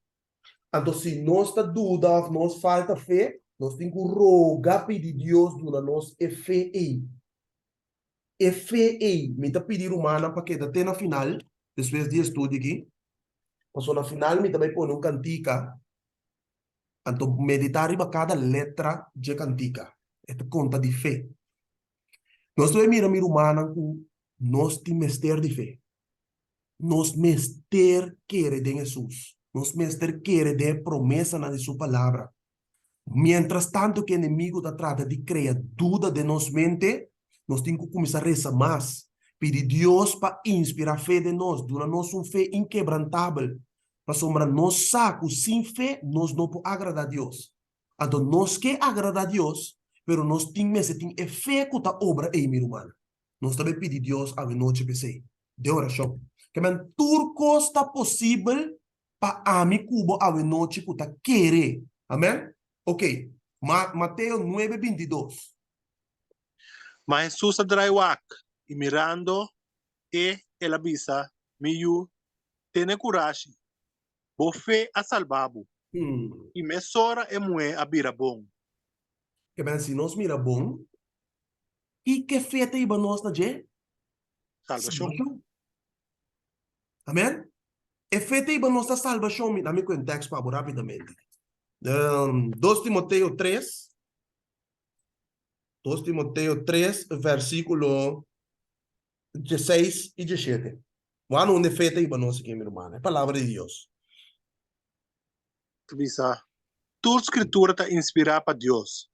Anto si nos ta duda òf nos falta fe, nos tin ku roga pidi Dios duna nos e fe ei. E fe ei, mi ta pidi rumannan pa keda te na final, despues di e studio aki, pasobra na final mi ta bai pone un kantika, anto meditá riba kada letra dje kantika. E ta konta di fe. Nos ta bai mira, mi rumannan, ku nos tin mester di fe. Nos mester kere den Hesus. Nos mester kere den e promesanan di su Palabra. Mientras tanto ku e enemigu ta trata di krea duda den nos mente, nos tin ku kuminsá resa mas, pidi Dios pa inspirá fe den nos, duna nos un fe inkebrantabel, pasobra nos sa ku sin fe nos no por agradá Dios. Anto nos ke agradá Dios, pero nos tin mester tin e fe ku ta obra ei, mi rumannan. Nos ta bay pidi Dios awenochi p'esei, den orashon. Ke men tur kos ta posibel pa ami ku bo awenochi ku ta kere. Amen? Ok. Ma, Mateo nuebe 22. Ma Hesus a drai wak, i mirando e, el a bisa, Mi yu, tene kurashi, bo fe a salba bo. I mesora e muhé a bira bon. Ke men si nos mira bon, I ke fe ta hiba nos na dje? Salbashon. Amen? E fe ta hiba nos na salbashon. Mi, dami ku un tekst pa bo rapidamente. Um, 2 Timoteo 3. 2 Timoteo 3, versíkulo 16 i 17. Wak unda e fe ta hiba nos aki, mi ruman, e Palabra di Dios. Ta bisa, Tur Skritura ta inspirá pa Dios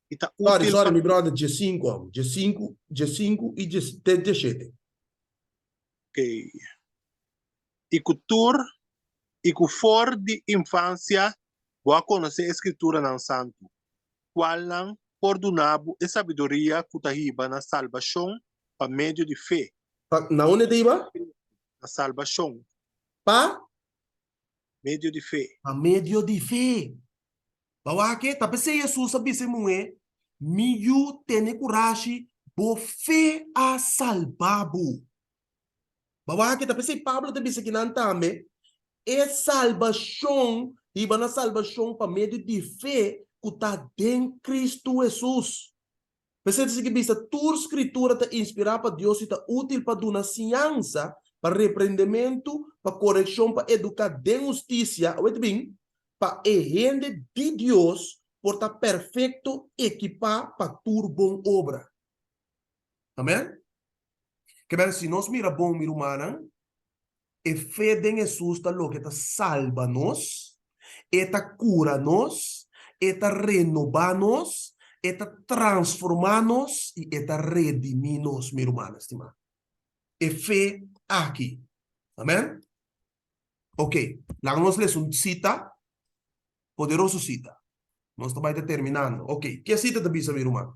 i ta Sorry, útil sorry, pa. mi brother, djesinku amo. Djesinku, djesinku i djes, te djeshete. Oké. I ku tur, i ku for di infansia bo a konosé e Skrituranan Santu, kualnan por duna bo e sabiduria ku ta hiba na salbashon pa medio di fe. Pa, na unda e ta hiba? Na salbashon. Pa? Medio di fe. Pa medio di fe. Bo a wak ke? Ta p'esei Hesus a bisa e muhé, Mi yu, tene kurashi, bo fe a salba bo. Bo a wak ke? Ta p'esei Pablo ta bisa kinan tambe, E salbashon hiba na salbashon pa medio di fe ku ta den Kristu Hesus. P'esei ta sigui bisa, Tur Skritura ta inspirá pa Dios i ta útil pa duna siñansa, pa reprendementu, pa korekshon, pa eduká den hustisia, awor ta bin, pa e hende di Dios por ta perfekto, ekipá pa tur bon obra. Amèn? Ke si nos mira bon, mi rumannan, E fe den Hesus ta loke ta salba nos, e ta kura nos, e ta renobá nos, e ta transformá nos i e ta redimí nos, mi rumannan stimá. E fe aki. Amèn? Oke, laga nos lesa un sita, poderoso sita. Nos ta bai ta terminando. Oke, ke sita ta bisa, mi ruman?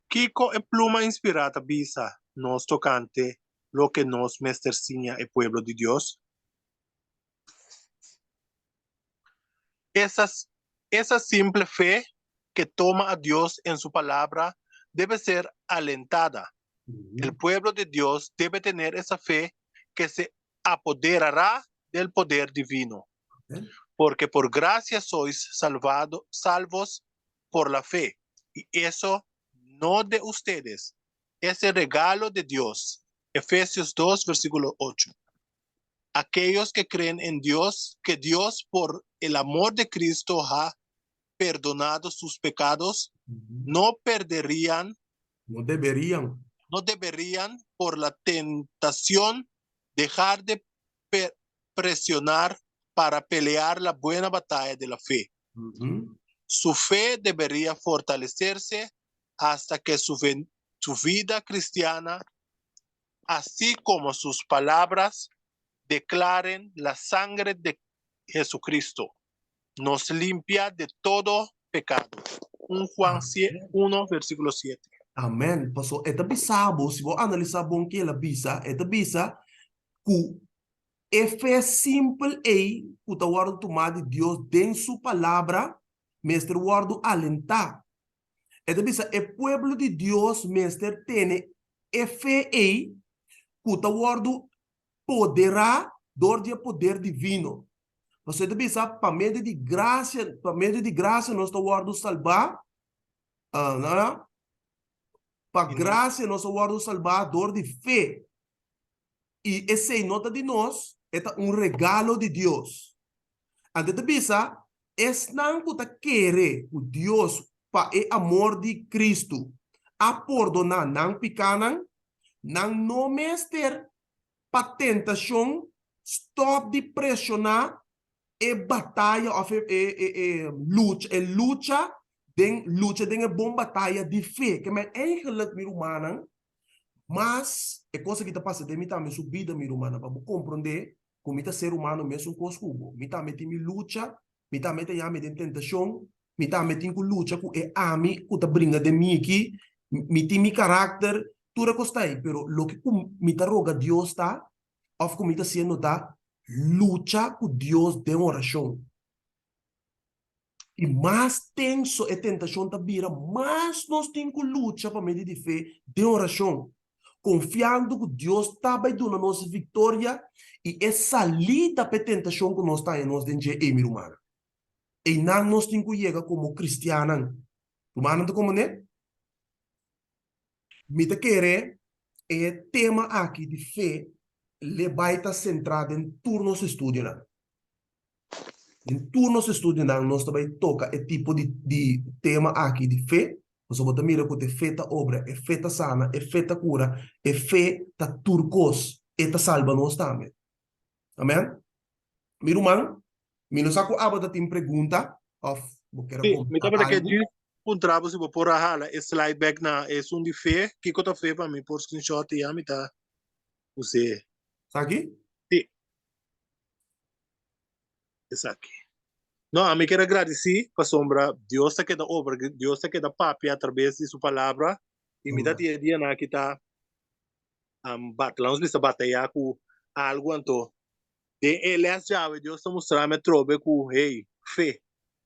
Kiko e pluma inspirá ta bisa nos tokante loke nos mester siña e pueblo di Dios? Esa, esa simple fe ke toma a Dios en su Palabra debe ser alentada. El pueblo de Dios debe tener esa fe ke se apoderará del poder divino, porque por gracia sois salvado, salvos por la fe, y eso no de ustedes, es el regalo de Dios. Efesios 2, versículo 8. Aquellos que creen en Dios, que Dios por el amor de Cristo ha perdonado sus pecados, no perderían, No deberían. no deberían por la tentación dejar de presionar para pelear la buena batalla de la fe. Su fe debería fortalecerse hasta que su, su vida cristiana, así como sus palabras, declaren la sangre de Jesucristo. Nos limpia de todo pecado. 1 Juan 1, versículo 7. Amen. Paso e ta bisa bo, si bo analisa bon ke el a bisa, e ta bisa ku E fe simpel ei ku ta wòrdu tumá di Dios den Su Palabra mester wòrdu alentá. E ta bisa e pueblo di Dios mester tene e fe ei ku ta wòrdu poderá dor di e poder divino. Pasobra e ta bisa pa medio di grasia, pa medio di grasia nos ta wòrdu salbá, pa grasia nos a wòrdu salbá dor di fe. I esei no ta di nos, e ta un regalo di Dios. Anto e ta bisa, Esnan ku ta kere ku Dios pa e amor di Kristu a pordoná nan pikánan, nan no mester pa tentashon stòp di preshoná e bataya òf e lucha, e lucha den lucha den e bon bataya di fe. Ke men eigenlik, mi rumannan, Mas e kos aki ta pasa den mi tambe su bida, mi rumannan, pa bo komprondé ku mi ta ser humano mesun kos ku bo. Mi tambe tin mi lucha, mi tambe ta yami den tentashon, mi tambe tin ku lucha ku e ami ku ta bringa den mi aki, mi tin mi karakter, tur e kos ta ei. Pero loke ku mi ta roga Dios ta, òf ku mi ta hasiendo ta, lucha ku Dios den orashon. I mas tenso e tentashon ta bira, mas nos tin ku lucha pa medio di fe den orashon, konfiando ku Dios ta bai duna nos e viktoria i e salida pa e tentashon ku nos ta haña nos den dje. Ei, mi rumannan, einan nos tin ku yega komo kristiannan. Rumannan ta komprendé? Mi ta kere e tema aki di fe le bai ta sentrá den tur nos estudionan. Den tur nos estudionan nos ta bai toka e tipo di di tema aki di fe, pasobra bo ta mira ku e fe ta obra, e fe ta sana, e fe ta kura, e fe ta tur kos. E ta salba nos tambe. Amen. Mi ruman, mi no sa ku abo ta tin pregunta òf bo kier a Sí, mi komentá tabata ke algu. djis puntra bo si bo por a hala e slide bek na esun di fe. Kiko ta fe pa mi por screenshot i ya mi ta us'é. Esaki? Sí. Esaki. No, ami kier a gradisí pasobra Dios ta keda obra, Dios ta keda papia atrabes di su palabra i mi ta Amen. tin e dianan aki ta bat, lanos bisa batayá ku algu anto den e les djawe Dios ta mustra mi atrobe ku hey, fe,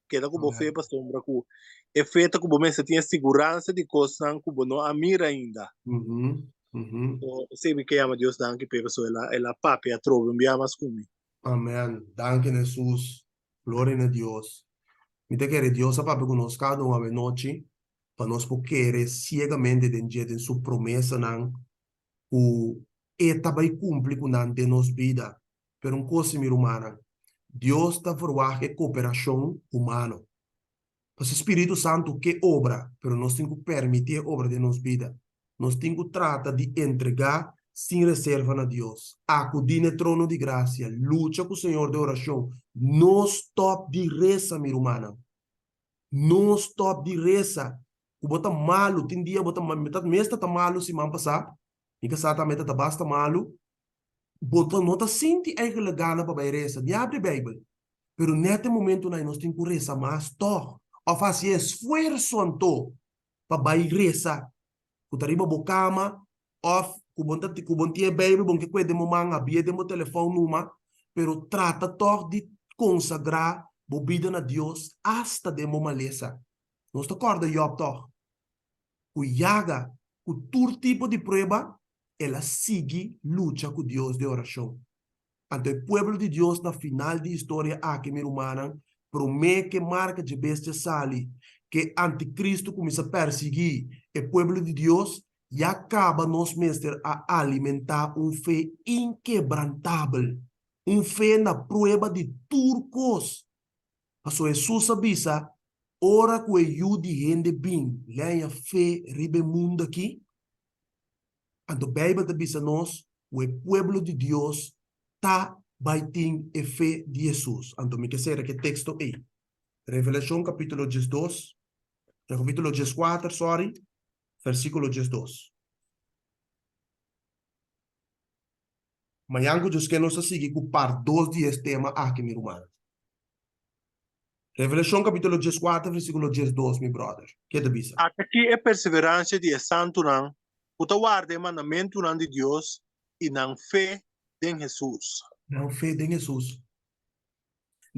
keda ku bo fe Amen. pasobra ku e fe ta ku bo mester tin e siguransa di kosnan ku bo no a mira ainda. Mhm, mhm. So, esei mi ke yama Dios danki p'e pasobra el a el a papia atrobe un bia mas ku mi. Amen. Danki na Hesus. Gloria na Dios. Mi ta kere Dios a papia ku nos kada un awenochi pa nos por kere siegamente den dje, den su promesanan ku e ta bai kumpli ku nan den nos bida. Pero un kos si mi rumannan, Dios ta verwagt e koperashon humano. Pasobra Spiritu Santu ke obra, pero nos tin ku permití e obra den nos bida. Nos tin ku trata di entregá sin reserva na Dios, akudí na e trono di grasia, lucha ku Señor den orashon. No stòp di resa, mi rumannan. No stòp di resa. Ku bo ta malu, tin dia bo ta mi ta mes ta ta malu siman pasá, mi kasá tambe ta ta basta malu, bo ta no ta sinti eigenlijk gana pa bai resa, ni abri Beibel. Pero nèt e momentunan ei nos tin ku resa mas tòg, òf hasi e esfuerso anto pa bai resa, ku ta riba bo kama, òf ku bo ta ku bo tin e Beibel, bo ke ku'e den bo man, abi'e den bo telefòn numa, pero trata tòg di konsagrá bo bida na Dios asta den bo malesa. Nos ta kòrda Jòb tòg? Ku yaga, ku tur tipo di prueba, el a sigui lucha ku Dios den orashon. Anto e pueblo di Dios na final di historia aki, mi rumannan, promé ku e marka dje bestia sali, ku e antikristu kuminsá persiguí e pueblo di Dios, ya kaba nos mester a alimentá un fe inkebrantabel, un fe na prueba di tur kos. Pasobra Hesus a bisa, Ora ku e Yu di hende bin, lo e haña fe riba e mundu akí? Anto Beibel ta bisa nos ku e pueblo di Dios ta bai tin e fe di Hesus. Anto mi ke sera ku e teksto ei. Revelashon kapítulo diesdos, kapítulo dieskuater, sòri, versíkulo diesdos. Mañan ku Dios ke nos ta sigui ku part dos di es tema aki, mi rumannan. Revelashon kapítulo dieskuater, versíkulo diesdos, mi bròder, ke ta bisa? At'akí e perseveransia di e santunan ku ta warda e mandamentunan di Dios i nan fe den Hesus. Nan fe den Hesus.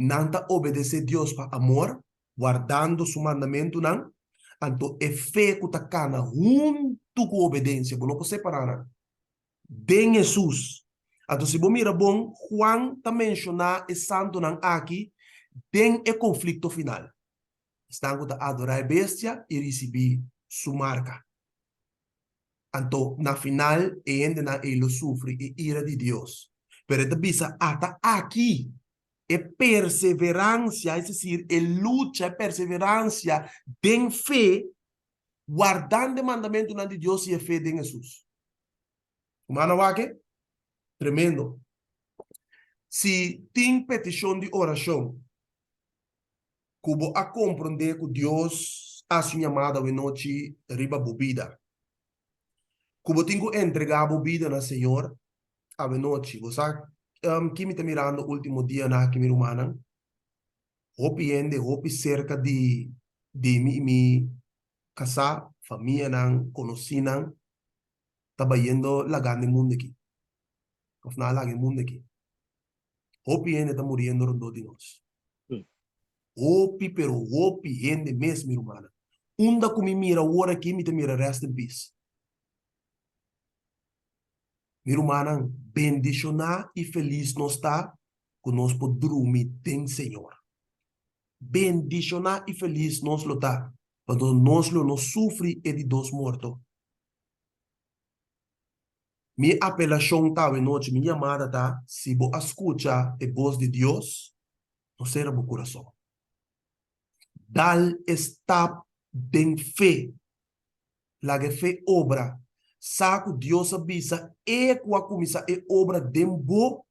Nan ta obedesé Dios pa amor, wardando su mandamentunan, anto e fe ku ta kana huntu ku obedensia, bo no por separá nan. Den Hesus. Anto si bo mira bon, Juan ta menshoná e santunan aki den e konflikto final. Esnan ku ta adorá e bestia i risibí su marka. Anto na final e hendenan ei lo sufri e ira di Dios. Pero e ta bisa, Ata aki e perseveransia, es desir, e lucha, e perseveransia den fe, wardando e mandamentunan di Dios i e fe den Hesus. Humano wak e? Tremendo. Si tin petishon di orashon ku bo a komprondé ku Dios a hasi un yamada awenochi riba bo bida, ku bo tin ku entregá bo bida na Señor awenochi, bo sa ki mi ta mirando último dianan aki mi rumannan? Hopi hende hopi serka di di mi i mi kasá, famianan, konosínan ta bayendo lagando e mundu aki òf nan a laga e mundu aki. Hopi hende ta muriendo rondó di nos. Hopi pero hopi hende mes mi rumannan. Unda ku mi mira awor aki mi ta mira rest in peace. Mi rumannan, bendishoná i felis nos ta ku nos por drumi den Señor. Bendishoná i felis nos lo ta, pasobra nos lo no sufri e di dos morto. Mi apelashon ta awenochi, mi yamada ta, si bo a skucha e bos di Dios, no sera bo kurason. Dal e stap den fe. Laga e fe obra. Sa ku Dios a bisa e ku a kuminsá e obra den bo,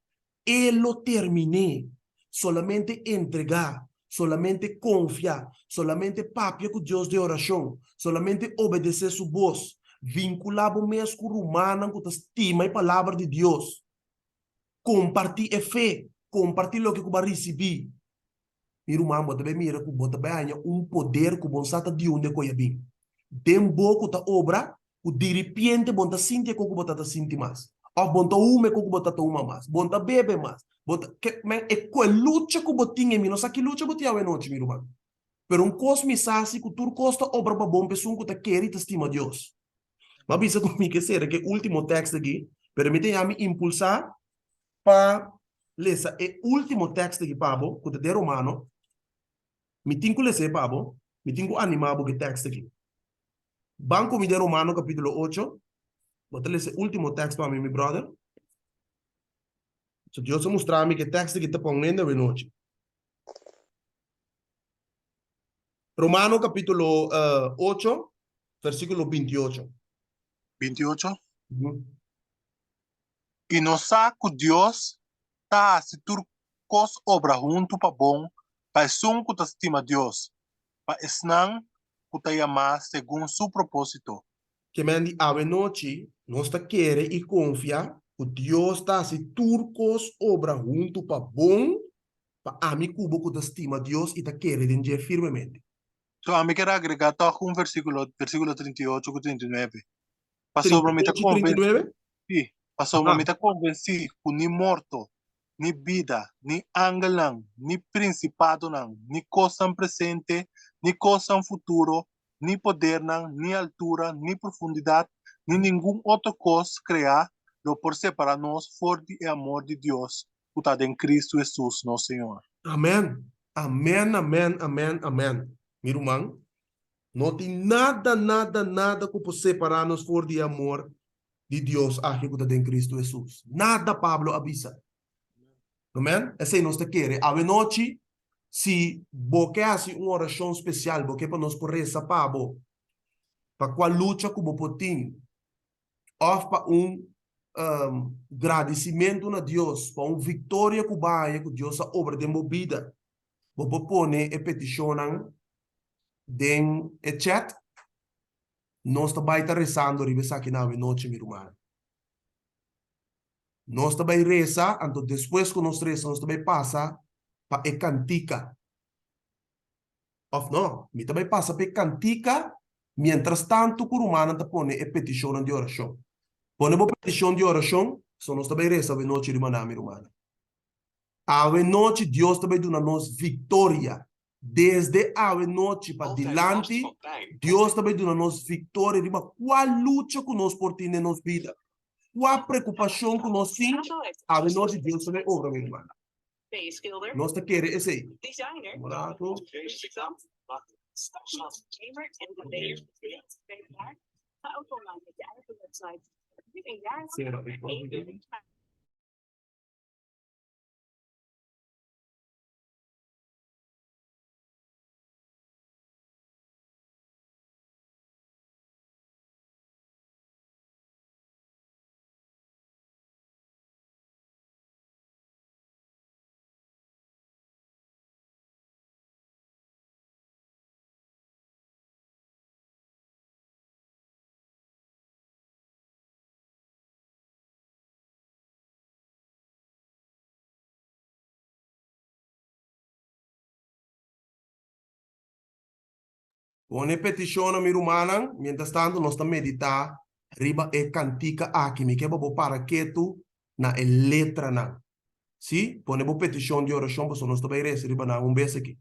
e lo termin'é. Solamente entregá, solamente konfia, solamente papia ku Dios den orashon, solamente obedesé su bos. Vinkulá bo mes ku rumannan ku ta stima e Palabra di Dios. Kompartí e fe, kompartí loke ku bo a risibí. Mi ruman, bo ta bai mira ku bo ta bai haña un poder ku bo no sa ta di unda ku a bin. Den bo ku ta obra, ku diripiente bo no ta sinti e ku bo ta ta sinti mas. Òf bo no ta huma e ku bo ta ta huma mas. Bo no ta bebe mas. Bo ta, ke, men, e ku e lucha ku bo tin, e mi no sa ki lucha bo tin awe nochi, mi ruman. Pero un kos mi sa si ku tur kos ta obra pa bon pa esun ku ta kere i ta stima Dios. Mi a bisa ku mi ke sera ku e último tèkst aki, pero mi ta yami impulsá pa lesa e último tèkst aki pa bo, ku ta den Romano. Mi tin ku les'é pa bo, mi tin ku animá bo ku e tèkst aki. Ban ku mi den Romano kapítulo ocho. Bo ta lesa e último tèkst pa mi, mi bròder. So Dios a mustra mi ku e tèkst aki ta pa un hende awenochi. Romano kapítulo ocho, versíkulo bintiocho. Bintiocho? I nos sa ku Dios ta hasi tur kos obra huntu pa bon pa esun ku ta stima Dios, pa esnan ku ta yamá segun su propósito. Ke men di awe nochi nos ta kere i konfia ku Dios ta hasi tur kos obra huntu pa bon pa ami ku bo ku ta stima Dios i ta kere den dje firmemente. So ami ker agregá tòg un versíkulo, versíkulo 38 ku 39. Pasobra mi ta 38 i 39? Sí, pasobra mi ta konvensí ku ni morto, ni bida, ni angelnan, ni prinsipadonan, ni kosnan presente, ni kosnan futuro, ni podernan, ni altura, ni profundidat, ni ningun otro kos kreá lo por separá nos for di e amor di Dios ku ta den Kristu Hesus nos Señor. Amen! Amen, amen, amen, amen. Mi ruman, no tin nada, nada, nada ku por separá nos for di e amor di Dios aki ku ta den Kristu Hesus. Nada, Pablo a bisa. Amen? Esei nos ta kere. Awenochi, si bo ke hasi un orashon spesial, bo ke pa nos por resa pa bo, pa kua lucha ku bo por tin, òf pa un gradisimentu na Dios, pa un viktoria ku bo a haña ku Dios a obra den bo bida, bo por pone e petishonnan den e chat. Nos ta bai ta resando riba esaki na awenochi, mi rumannan. Nos ta bai resa, anto despues ku nos resa nos ta bai pasa pa e kantika. Òf no, mi ta bai pasa pa e kantika miéntras tantu ku rumannan ta pone e petishonnan di orashon. Pone bo petishon di orashon, so nos ta bai resa awe nochi riba nan, mi rumannan. Awe nochi Dios ta bai duna nos viktoria. Desde awe nochi pa dilanti, Dios ta bai duna nos viktoria riba kua lucha ku nos por tin den nos bida. Kua preokupashon ku nos tin, awe nochi Dios ta bai obra, mi rumannan. Nos ta kere esei. Un rato. Pone petishon na mi rumannan, mientras tanto nos ta meditá riba e kantika aki. Mi ke pa bo para ketu na e letranan. Sí, pone bo petishon di orashon pasobra nos ta bai resa riba nan un bes aki.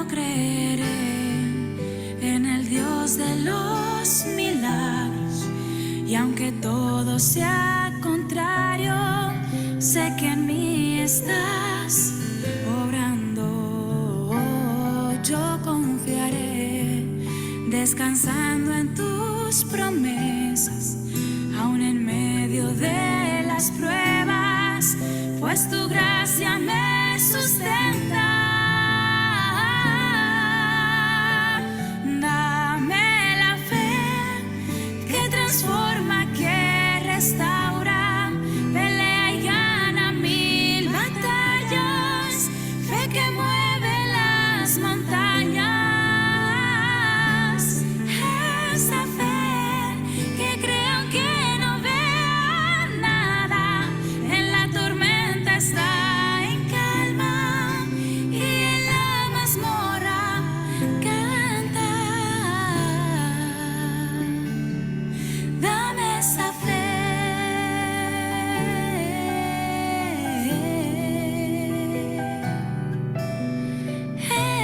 creeré en el Dios de los milagros y aunque todo sea contrario, sé que en mí estás obrando. Yo confiaré descansando en tus promesas, aun en medio de las pruebas, pues tu gracia me sustenta. Dame la fe que transforma, que restaura, pelea y gana mil batallas, fe que mueve las montañas. Esa fe que cree aunque no vea nada, en la tormenta está en calma y en la mazmorra canta. Dame esa fe.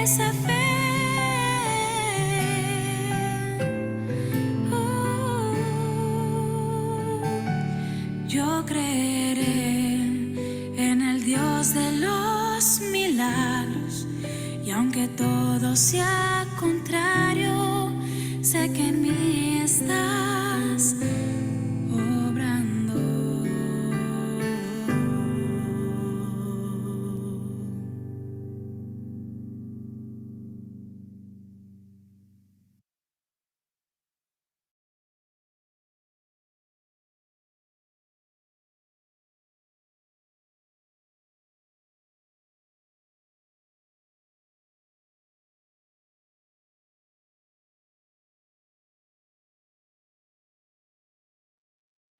Esa fe. Uh, yo creeré en el Dios de los milagros y aunque todo sea contrario, sé que en mí estás obrando.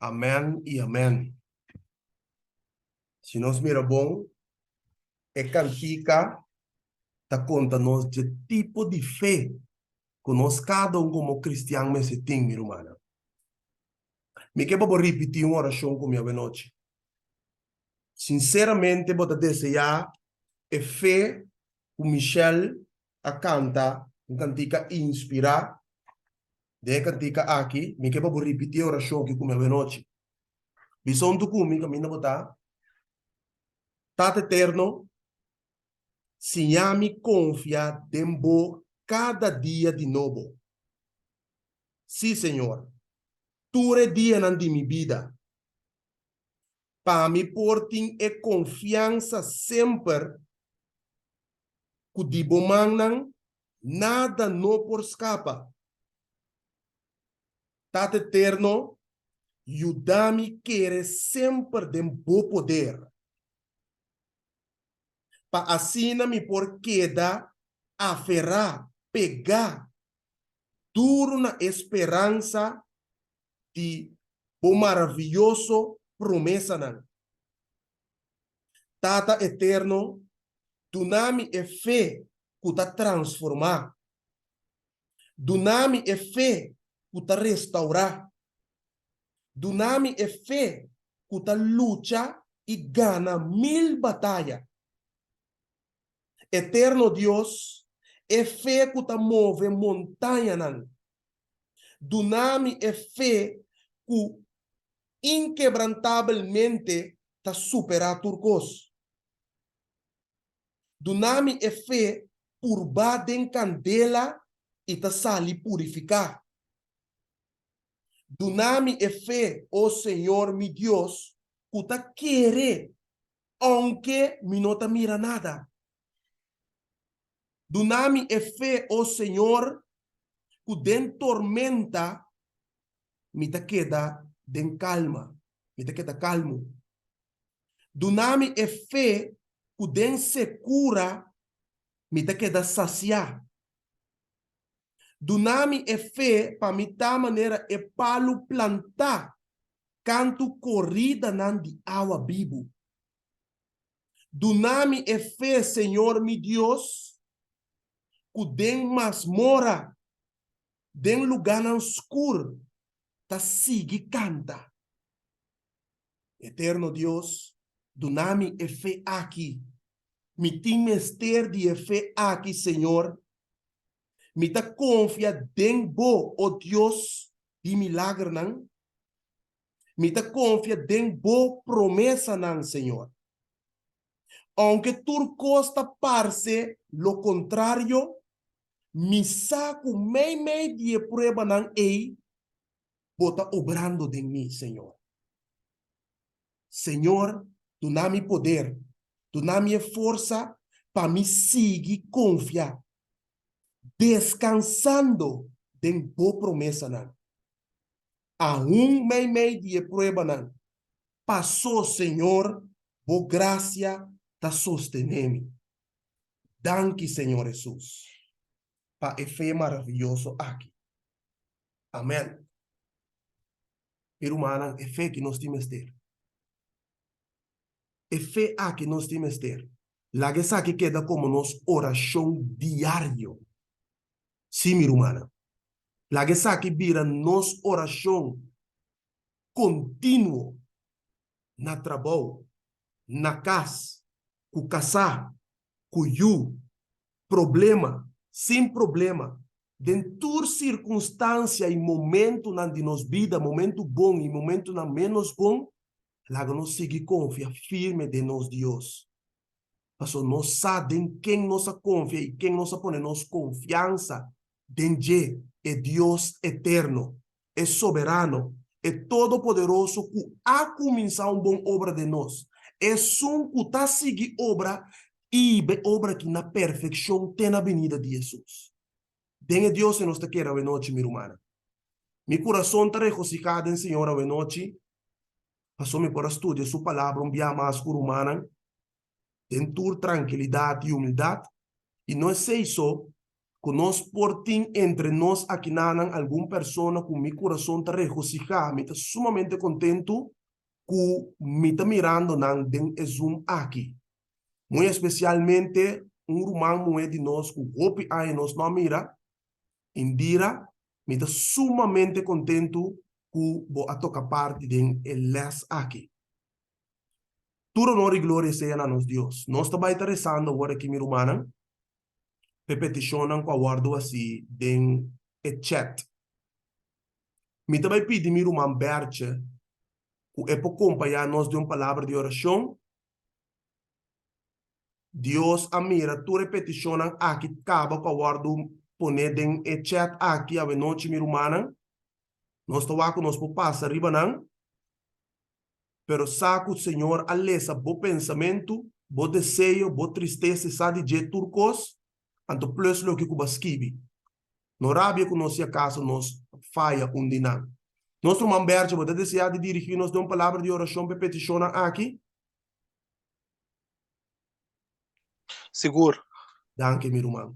Amèn i amèn. Si nos mira bon, e kantika ta konta nos dje tipo di fe ku nos kada un komo kristian mester tin, mi rumannan. Mi ke pa bo ripití un orashon ku mi awenochi. Sinseramente bo ta deseá e fe ku Michelle a kanta un kantika inspirá den e kantika aki? Mi ke pa bo ripití e orashon aki ku mi awenochi. Bisa huntu ku mi kaminda bo ta, Tata Eterno, siña mi konfia den bo kada dia di nobo. Sí, Señor, tur e dianan di mi bida, pa mi por tin e konfiansa semper ku di bo mannan nada no por skapa. Tata Eterno, yuda mi kere semper den bo poder, pa asina mi por keda aferá, pegá, duru na e speransa di bo maravioso promesanan. Tata Eterno, duna mi e fe ku ta transformá. Duna mi e fe ku ta restaurá. Duna mi e fe ku ta lucha i gana mil bataya. Eterno Dios, e fe ku ta move montañanan. Duna mi e fe ku inkebrantabelmente ta superá tur kos. Duna mi e fe purbá den kandela i ta sali purifiká. Duna mi e fe, o Señor mi Dios, ku ta kere ounke mi no ta mira nada. Duna mi e fe, o Señor, ku den tormenta mi ta keda den kalma, mi ta keda kalmu. Duna mi e fe ku den sekura mi ta keda sasiá. Duna mi e fe pa mi ta manera e palu plantá kantu koridanan di awa bibu. Duna mi e fe, Señor mi Dios, ku den masmora, den lugánan skur, ta sigui kanta. Eterno Dios, duna mi e fe aki. Mi tin mester di e fe aki, Señor. Mi ta konfia den Bo, o Dios di milagernan. Mi ta konfia den Bo promesanan, Señor. Ounke tur kos ta parse lo kontrario, mi sa ku meimei di e pruebanan ei, Bo ta obrando den mi, Señor. Señor, duna mi poder, duna mi e forsa pa mi sigui konfia, deskansando den Bo promesanan. Aun meimei di e pruebanan, pasó, Señor, Bo grasia ta sostené mi. Danki, Señor Hesus, pa e fe maravioso aki. Amèn. Mi rumannan, e fe ki nos tin mester. E fe aki nos tin mester. Laga esaki keda komo nos orashon diario. Sí, mi rumannan. Laga esaki bira nos orashon kontinuo na trabou, na kas, ku kasá, ku yu, problema, sin problema, den tur sirkunstansia i momentunan di nos bida, momentu bon i momentunan ménos bon, laga nos sigui konfia firme den nos Dios. Pasobra nos sa den ken nos a konfia i ken nos a pone nos konfiansa den dje, e Dios eterno, e Soberano, e Todopoderoso ku a kuminsá un bon obra den nos, Esun ku ta sigui obra i hiba e obra aki na perfekshon te na binida di Hesus. Den e Dios ei nos ta kere awenochi, mi rumannan. Mi kurason ta regosihá den Señor awenochi, pasobra mi por a studia Su Palabra un bia mas ku rumannan den tur trankilidat i humildat, i no esei so, ku nos por tin entre nos akinanan algun persona ku mi kurason ta regosihá, mi ta sumamente kontentu ku mi ta mirando nan den e Zoom aki. Muy espesialmente un ruman muhé di nos ku hopi aña nos no a mira, Indira, mi ta sumamente kontentu ku bo a toka parti den e lès aki. Tur honor i gloria sea na nos Dios. Nos ta bai ta resando awor aki, mi rumannan, pa e petishonnan ku a wòrdu hasi den e chat. Mi ta bai pidi mi ruman Bertje ku e por kompañá nos den un palabra di orashon. Dios a mira tur e petishonnan aki kaba ku a wòrdu poné den e chat aki awenochi, mi rumannan. Nos ta wak ku nos por pasa riba nan. Pero sa ku Señor a lesa bo pensamentu, bo deseo, bo tristesa, e sa di dje tur kos, anto plus loke ku bo a skibi. No rabia ku nos si akaso nos faya un di nan. Nos ruman Bertje, bo ta deseá di dirigí nos den un palabra di orashon pa e petishonnan aki? Sigur. Danki, mi ruman.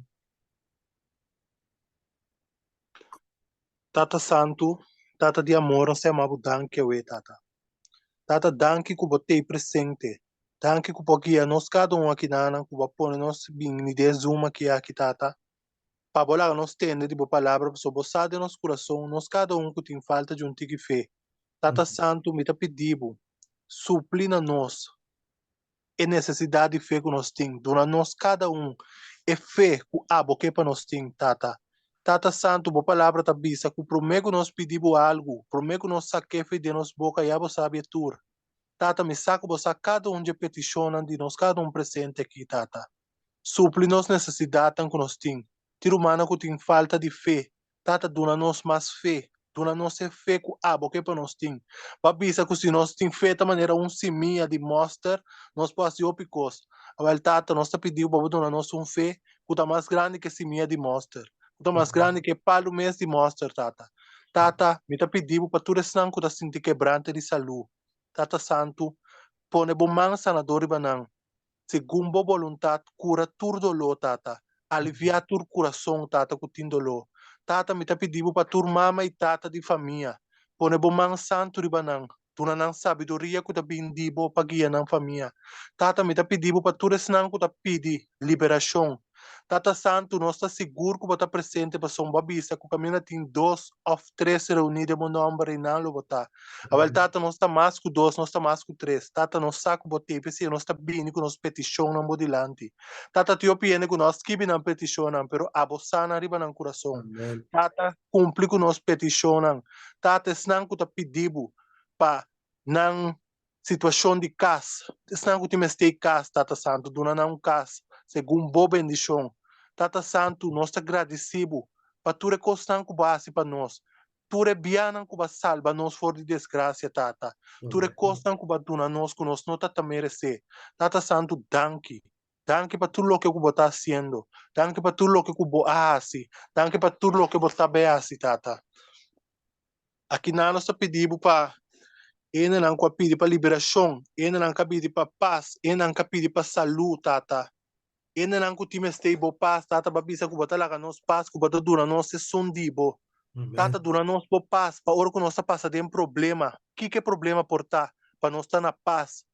Tata Santu, Tata di amor, nos ta yama bo danki awe, Tata. Tata, danki ku bo t'ei presente. Danki ku bo a guia nos kada un akinanan, ku bo a pone nos bini den e Zoom aki aki, Tata, pa bo laga nos tende di bo palabra, pasobra bo sa den nos kurason, nos kada un ku tin falta di un tiki fe. Tata Santu, mi ta pidi bo, supli na nos e nesesidat di fe ku nos tin. Duna nos kada un e fe ku abo ke pa nos tin, Tata. Tata Santu, bo Palabra ta bisa ku promé ku nos pidi bo algu, promé ku nos sak'é fe den nos boka, ya bo sabi e tur. Tata, mi sa ku bo sa kada un dje petishonnan di nos kada un presente aki, Tata. Supli nos nesesidatnan ku nos tin. Tin rumannan ku tin falta di fe, Tata, duna nos mas fe. Duna nos e fe ku abo ke pa nos tin. Bo a bisa ku si nos tin fe ta manera un simia di mòster, nos por hasi hopi kos. Awèl, Tata, nos ta pidi bo pa bo duna nos un fe ku ta mas grandi ke simia di mòster, ku ta mas grandi ke e palu mes di mòster, Tata. Tata, mi ta pidi bo pa tur esnan ku ta sinti kebrante di salú, Tata Santu, pone bo man sanador riba nan. Segun bo boluntat, kura tur doló, Tata. Aliviá tur kurason, Tata, ku tin doló. Tata, mi ta pidi bo pa tur mama i tata di famia. Pone bo man santu riba nan. Duna nan sabiduria ku ta bin di bo pa guia nan famia. Tata, mi ta pidi bo pa tur esnan ku ta pidi liberashon. Tata Santu, nos ta sigur ku bo ta presente pasobra bo a bisa ku kaminda tin dos òf tres reuní den bo nòmber einan lo bo ta. Awèl, Tata, nos ta mas ku dos, nos ta mas ku tres. Tata, nos sa ku bo t'ei, p'esei nos ta bini ku nos petishonnan bo dilanti. Tata, tin hopi hende ku no a skibi nan petishonnan, pero abo sa nan riba nan kurason. Tata, kumpli ku nos petishonnan. Tata, esnan ku ta pidi bo pa nan Situashon di kas, Esnan ku tin mester e kas, Tata Santu, duna nan un kas segun Bo bendishon. Tata Santu, nos ta gradisí Bo pa tur e kosnan ku Bo a hasi pa nos, tur e bianan ku Bo a salba nos for di desgrasia, Tata, tur e kosnan ku Bo a duna nos ku nos no ta ta meresé. Tata Santu, danki. Danki pa tur loke ku Bo ta hasiendo. Danki pa tur loke ku Bo a hasi. Danki pa tur loke Bo ta bay hasi, Tata. Akinan nos ta pidi bo pa hendenan ku a pidi pa liberashon, hendenan ku a pidi pa pas, hendenan ku a pidi pa salú, Tata. Hendenan ku tin mester bo pas, Tata, bo a bisa ku bo ta laga nos pas, ku bo ta duna nos esun di bo. Tata, duna nos bo pas pa ora ku nos ta pasa den problema, kiko e problema por ta, pa nos ta na pas,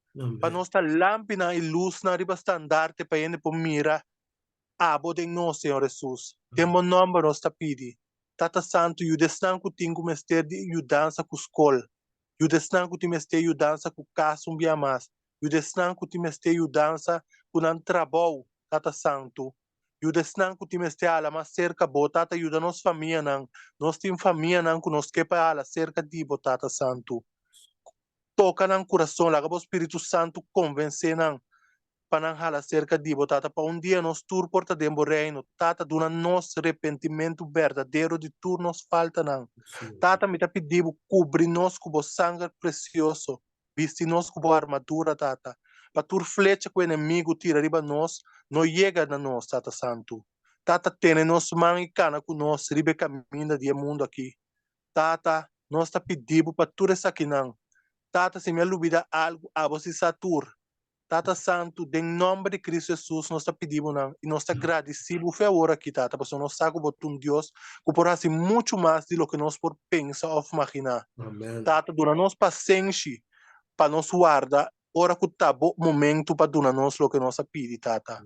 pa nos ta lampinan i lusnan riba standarte pa hende por mira Abo den nos, Señor Hesus. Den bo nomber nos ta pidi. Tata Santu, yuda esnan ku tin ku mester di yudansa ku skol. Yuda esnan ku tin mester yudansa ku kas un bia mas. Yuda esnan ku tin mester yudansa ku nan trabou, Tata Santu. Yuda esnan ku tin mester hala mas serka bo, Tata. Yuda nos famianan. Nos tin famianan ku nos ke pa hala serka di bo, Tata Santu. Toka nan kurason, laga bo Spiritu Santu konvensé nan pa nan hala serka di bo, Tata, pa un dia nos tur por ta den bo Reino. Tata, duna nos repentimentu berdadero di tur nos faltanan. Tata, mi ta pidi bo, kubri nos ku bo sanger presioso, bisti nos ku bo armadura, Tata, pa tur flecha ku enemigu tira riba nos no yega na nos, Tata Santu. Tata, tene nos man i kana ku nos riba e kaminda di e mundu aki. Tata, nos ta pidi bo pa tur esakinan. Tata, si mi a lubida algu, abo si sa tur. Tata Santu, den nòmber di Kristu Hesus nos ta pidi bo nan i nos ta gradisí bo fe awor aki, Tata, pasobra nos sa ku bo ta un Dios ku por hasi muchu mas di loke nos por pensa òf maginá. Tata, duna nos pasenshi pa nos warda ora ku ta bo momentu pa duna nos loke nos a pidi, Tata.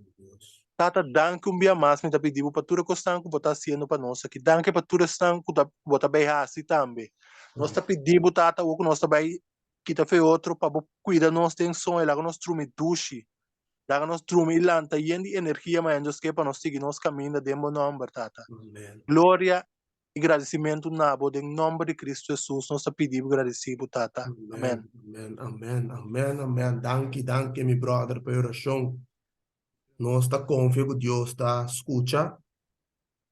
Tata, danki un bia mas mi ta pidi bo pa tur e kosnan ku bo ta hasiendo pa nos aki. Danki pa tur esnan ku ta ku bo ta bai hasi tambe. Nos ta pidi bo, Tata, awor ku nos ta bai Kita fe otro pa bo cuida nos den soño, laga nos drumi dushi, laga nos drumi y lanta yen di energia mañana Dios ke pa nos sigui nos caminda den bo nomber, Tata. Gloria y gradicimento na bo den nomber di Cristo Jesus nos ta pidi bo y gradeci bo, Tata. Amen. Amen, amen, amen, amen. Danki, danki mi brother pa e oracion. Nos ta confia cu Dios ta scucha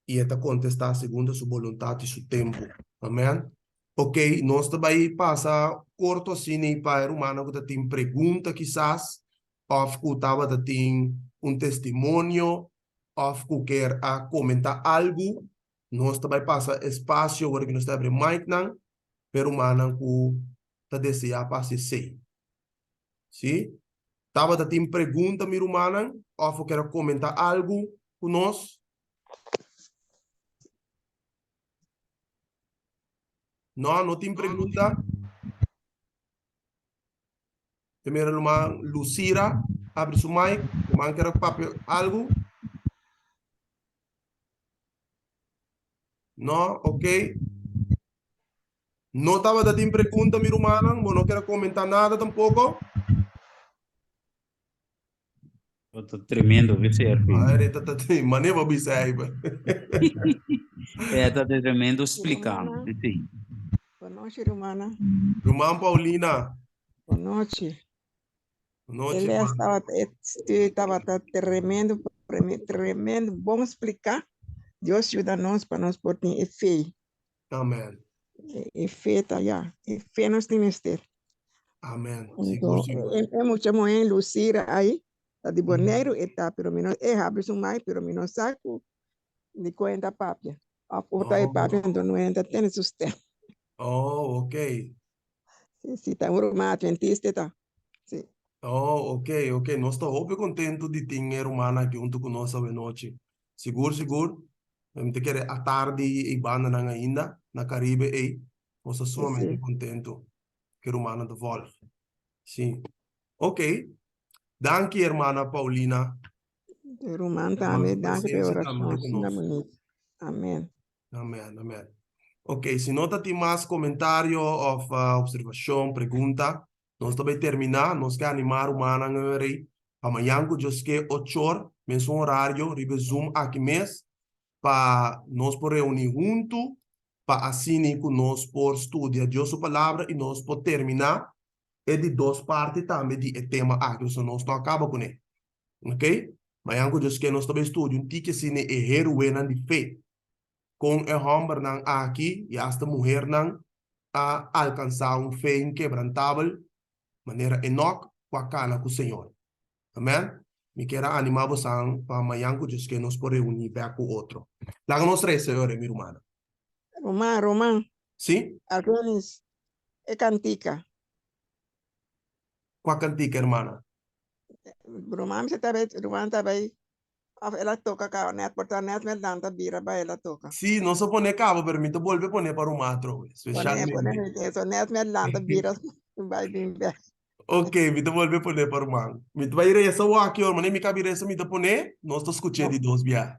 i e ta kontestá segun ta su boluntat i su tempu. Amèn. Oke, nos ta bai pasa korto asina i pa e rumannan ku ta tin pregunta kisas òf ku tabata tin un testimonio òf ku ker a komentá algu, nos ta bai pasa espasio ora ku nos ta abri micnan pa e rumannan ku ta deseá pa hasi esei. Sí? Tabata tin pregunta mi rumannan òf bo ker a komentá algu ku nos? No, no tin pregunta. Primero ruman Lucira abri su mic. Ruman quiere papia algo? No, ok. No tabata tin pregunta mi rumannan, bo no quiere comenta nada tampoco? Ta tremendo, vi Sergio. Ay, ta ta mane bo bisa ei. É, ta tremendo explicando. Sí. Boa noite, rumana. Ruman Paulina. Boa noite. Boa noite. Ele estava, estava tremendo, tremendo, bom explicar. Deus ajuda nós para nós por ter fé. Amen. E fe ta ya. E fe nos tin mester. Amen. Sigur, sigur. E, e mucha muhé Lucira ahí, ta di Boneiru e ta, pero mi no, e habla su mai, pero mi no sa ku di kon e ta papia. Of ora ta e papia, Oh. anto no e ta tene su stem. Oh, ok. Si, si, ta un ruman adventista e ta. Si. Oh, ok, ok. Nos ta hopi kontentu di tin e rumannan aki huntu ku nos awenochi. Sigur, sigur. Mi ta kere atardi ei bandanan ainda na Caribe ei. Nos ta sumamente kontentu ku e rumannan ta vòlg. Si. Ok. Danki, hermana Paulina. Ruman Hermano, tambe, su danki pa e presencia tambe orashon ta ku asina nos. bunita. Amen. Amen, amen. Ok, si no ta tin mas komentario òf observashon, pregunta, nos ta bai terminá. Nos ke animá rumannan ei pa mañan ku Dios ke ochor, mesun horario, riba e Zoom aki mes, pa nos por reuní huntu, pa asina ku nos por studia Dios su Palabra i nos por terminá e di dos parti tambe di e tema aki, pasobra nos no a kaba kuné. Ok? Mañan ku Dios ke nos ta bai studia un tiki asina e héroenan di fe, kon e hòmbernan aki i asta muhernan a alkansá un fe inkebrantabel manera Enòk ku a kana ku Señor. Amèn? Mi kier a animá bosan pa mañan ku Dios ke nos por reuní bèk ku otro. Laga nos resa e ora, mi rumannan. Ruman, ruman. Sí? Argenis, e kantika. Kua kantika, hermana? Ruman mi ta bai, ruman ta bai, of el a toka kaba net, por ta net me lanta bira bai el a toka. Sí, nos a pone kaba, pero mi ta bolbe pone pa ruman atrobe, Pone, spesialmente. pone, eso net me lanta bira bai bin bek. Ok, mi ta bolbe pone pa ruman. Mi ta bai resa wak yor, manera mi kabi resa mi ta pone, nos ta skuch'é di dos bia.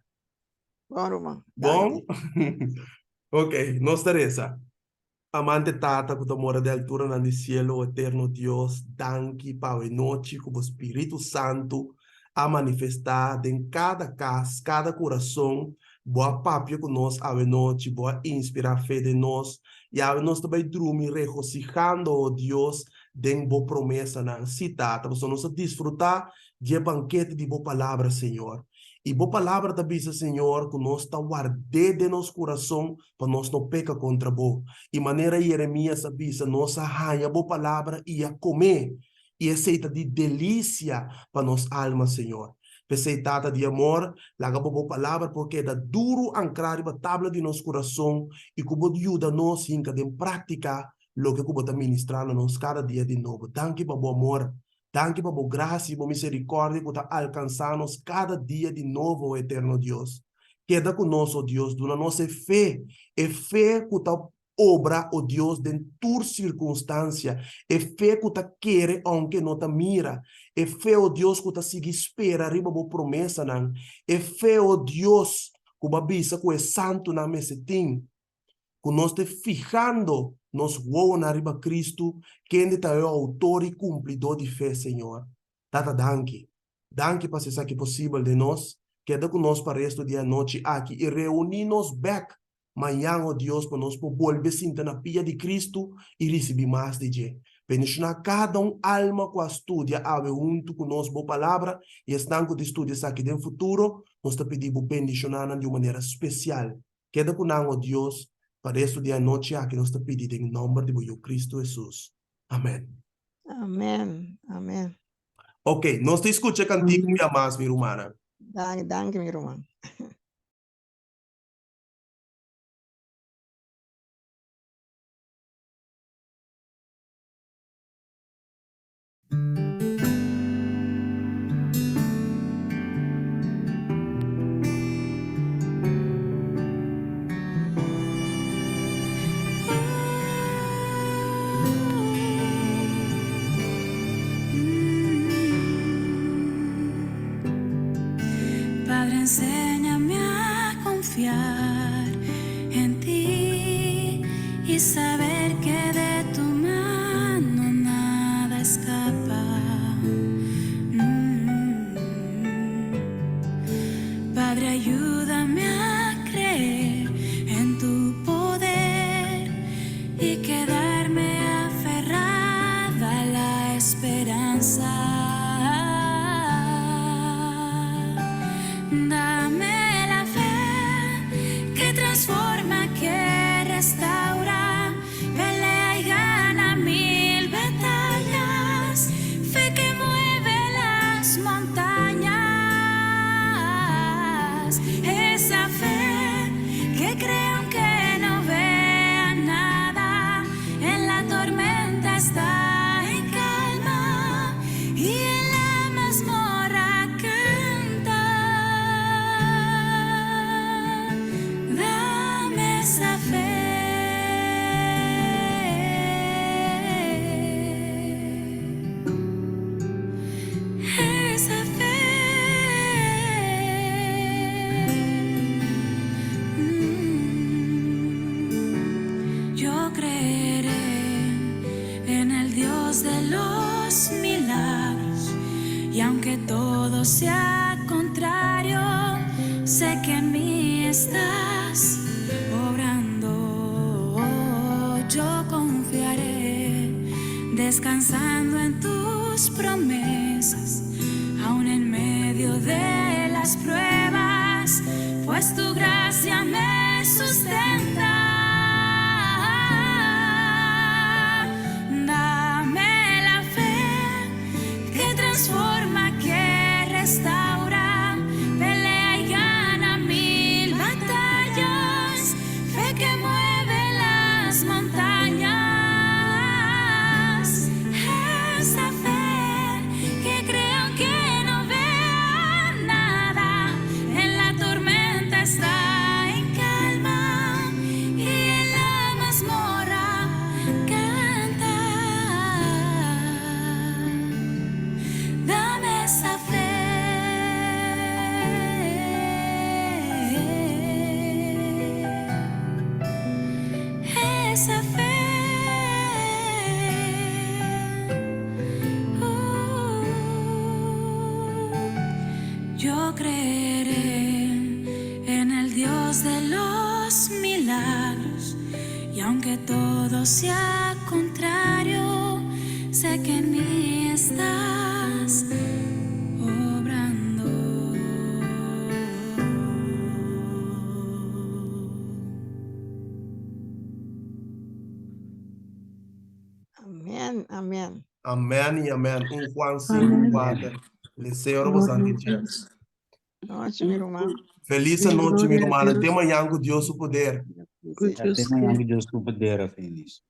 Bon, ruman. Bon? Danki. Ok, nos ta resa. Amante Tata ku ta mora den alturanan di sielo, o eterno Dios, danki pa awe nochi ku bo Spiritu Santu a manifestá den kada kas, kada kurason. Bo a papia ku nos awe nochi, bo a inspirá fe den nos, i awe nos ta bai drumi regosihando, o Dios, den bo promesanan. Sí, Tata, pasobra nos a disfrutá di e bankete di bo Palabra, Señor. I bo Palabra ta bisa, Señor, ku nos ta ward'é den nos kurason pa nos no peka kontra bo. I manera Yeremías a bisa, nos a haña bo palabra i a kom'é, i esei ta di delisia pa nos alma, Señor. P'esei, Tata di amor, laga bo bo palabra por keda duru ankrá riba tabla di nos kurason i ku bo yuda nos hinka den práktika loke ku bo ta ministrá na nos kada dia di nobo. Danki pa bo amor. Danki pa bo grasia i bo miserikòrdia ku ta alkansá nos kada dia di nobo, o Eterno Dios. Keda ku nos, o Dios, duna nos e fe, e fe ku ta obra, o Dios, den tur sirkunstansia, e fe ku ta kere ounke no ta mira, e fe, o Dios, ku ta sigui spera riba bo promesanan, e fe, o Dios, ku bo a bisa ku e santunan mester tin. ku nos ta fihando nos wowonan riba Kristu, kende ta e outor i kumplidó di fe, Señor. Tata, danki. Danki pa hasi esaki posibel den nos. Keda ku nos pa resto di e anochi aki i reuní nos bèk mañan, o Dios, pa nos por bolbe sinta na pia di Kristu i risibí mas di dje. Bendishoná kada un alma ku a studia awe huntu ku nos bo Palabra i esnan ku ta studia esaki den futuro, nos ta pidi bo bendishoná nan di un manera spesial. Keda ku nan, o Dios, pa resto di e anochi aki nos ta pidi den nomber di bo Yu Cristo Jesus. Amen. Amen, amen. Ok, nos ta escucha e cantico un bia mas, mi rumannan. Danki, danki mi ruman. Padre, enséñame a confiar en ti y saber que de tu mano nada escapa. Mm. Padre, ayúdame a creer en tu poder y quedarme aferrada a la esperanza. Dame la fe que transforma, que restaura, pelea y gana mil batallas, fe que mueve las montañas, esa fe que cree aunque no vea nada, en la tormenta está en calma y en la mazmorra canta. aunque todo sea contrario, sé que en mí estás obrando. Yo confiaré, descansando en tus promesas, aun en medio de las pruebas, pues tu gracia me sustenta. Dame la fe que transforma, que restaura, pelea y gana mil batallas, fe que mueve las montañas. Esa fe que cree aunque no vea nada, en la tormenta está en calma y en la mazmorra canta. Dame esa fe. Esa fe. Yo creeré en el Dios de los milagros y aunque todo sea contrario, sé que en mí estás obrando. Amén, amén. Amén y amén. Un Juan 5, 4. Leseo ora bosan tin chance. Nochi, mi ruman. Feliz anochi, mi rumannan. Te mañan ku Dios su poder. Te mañan ku Dios su poder, Feliz.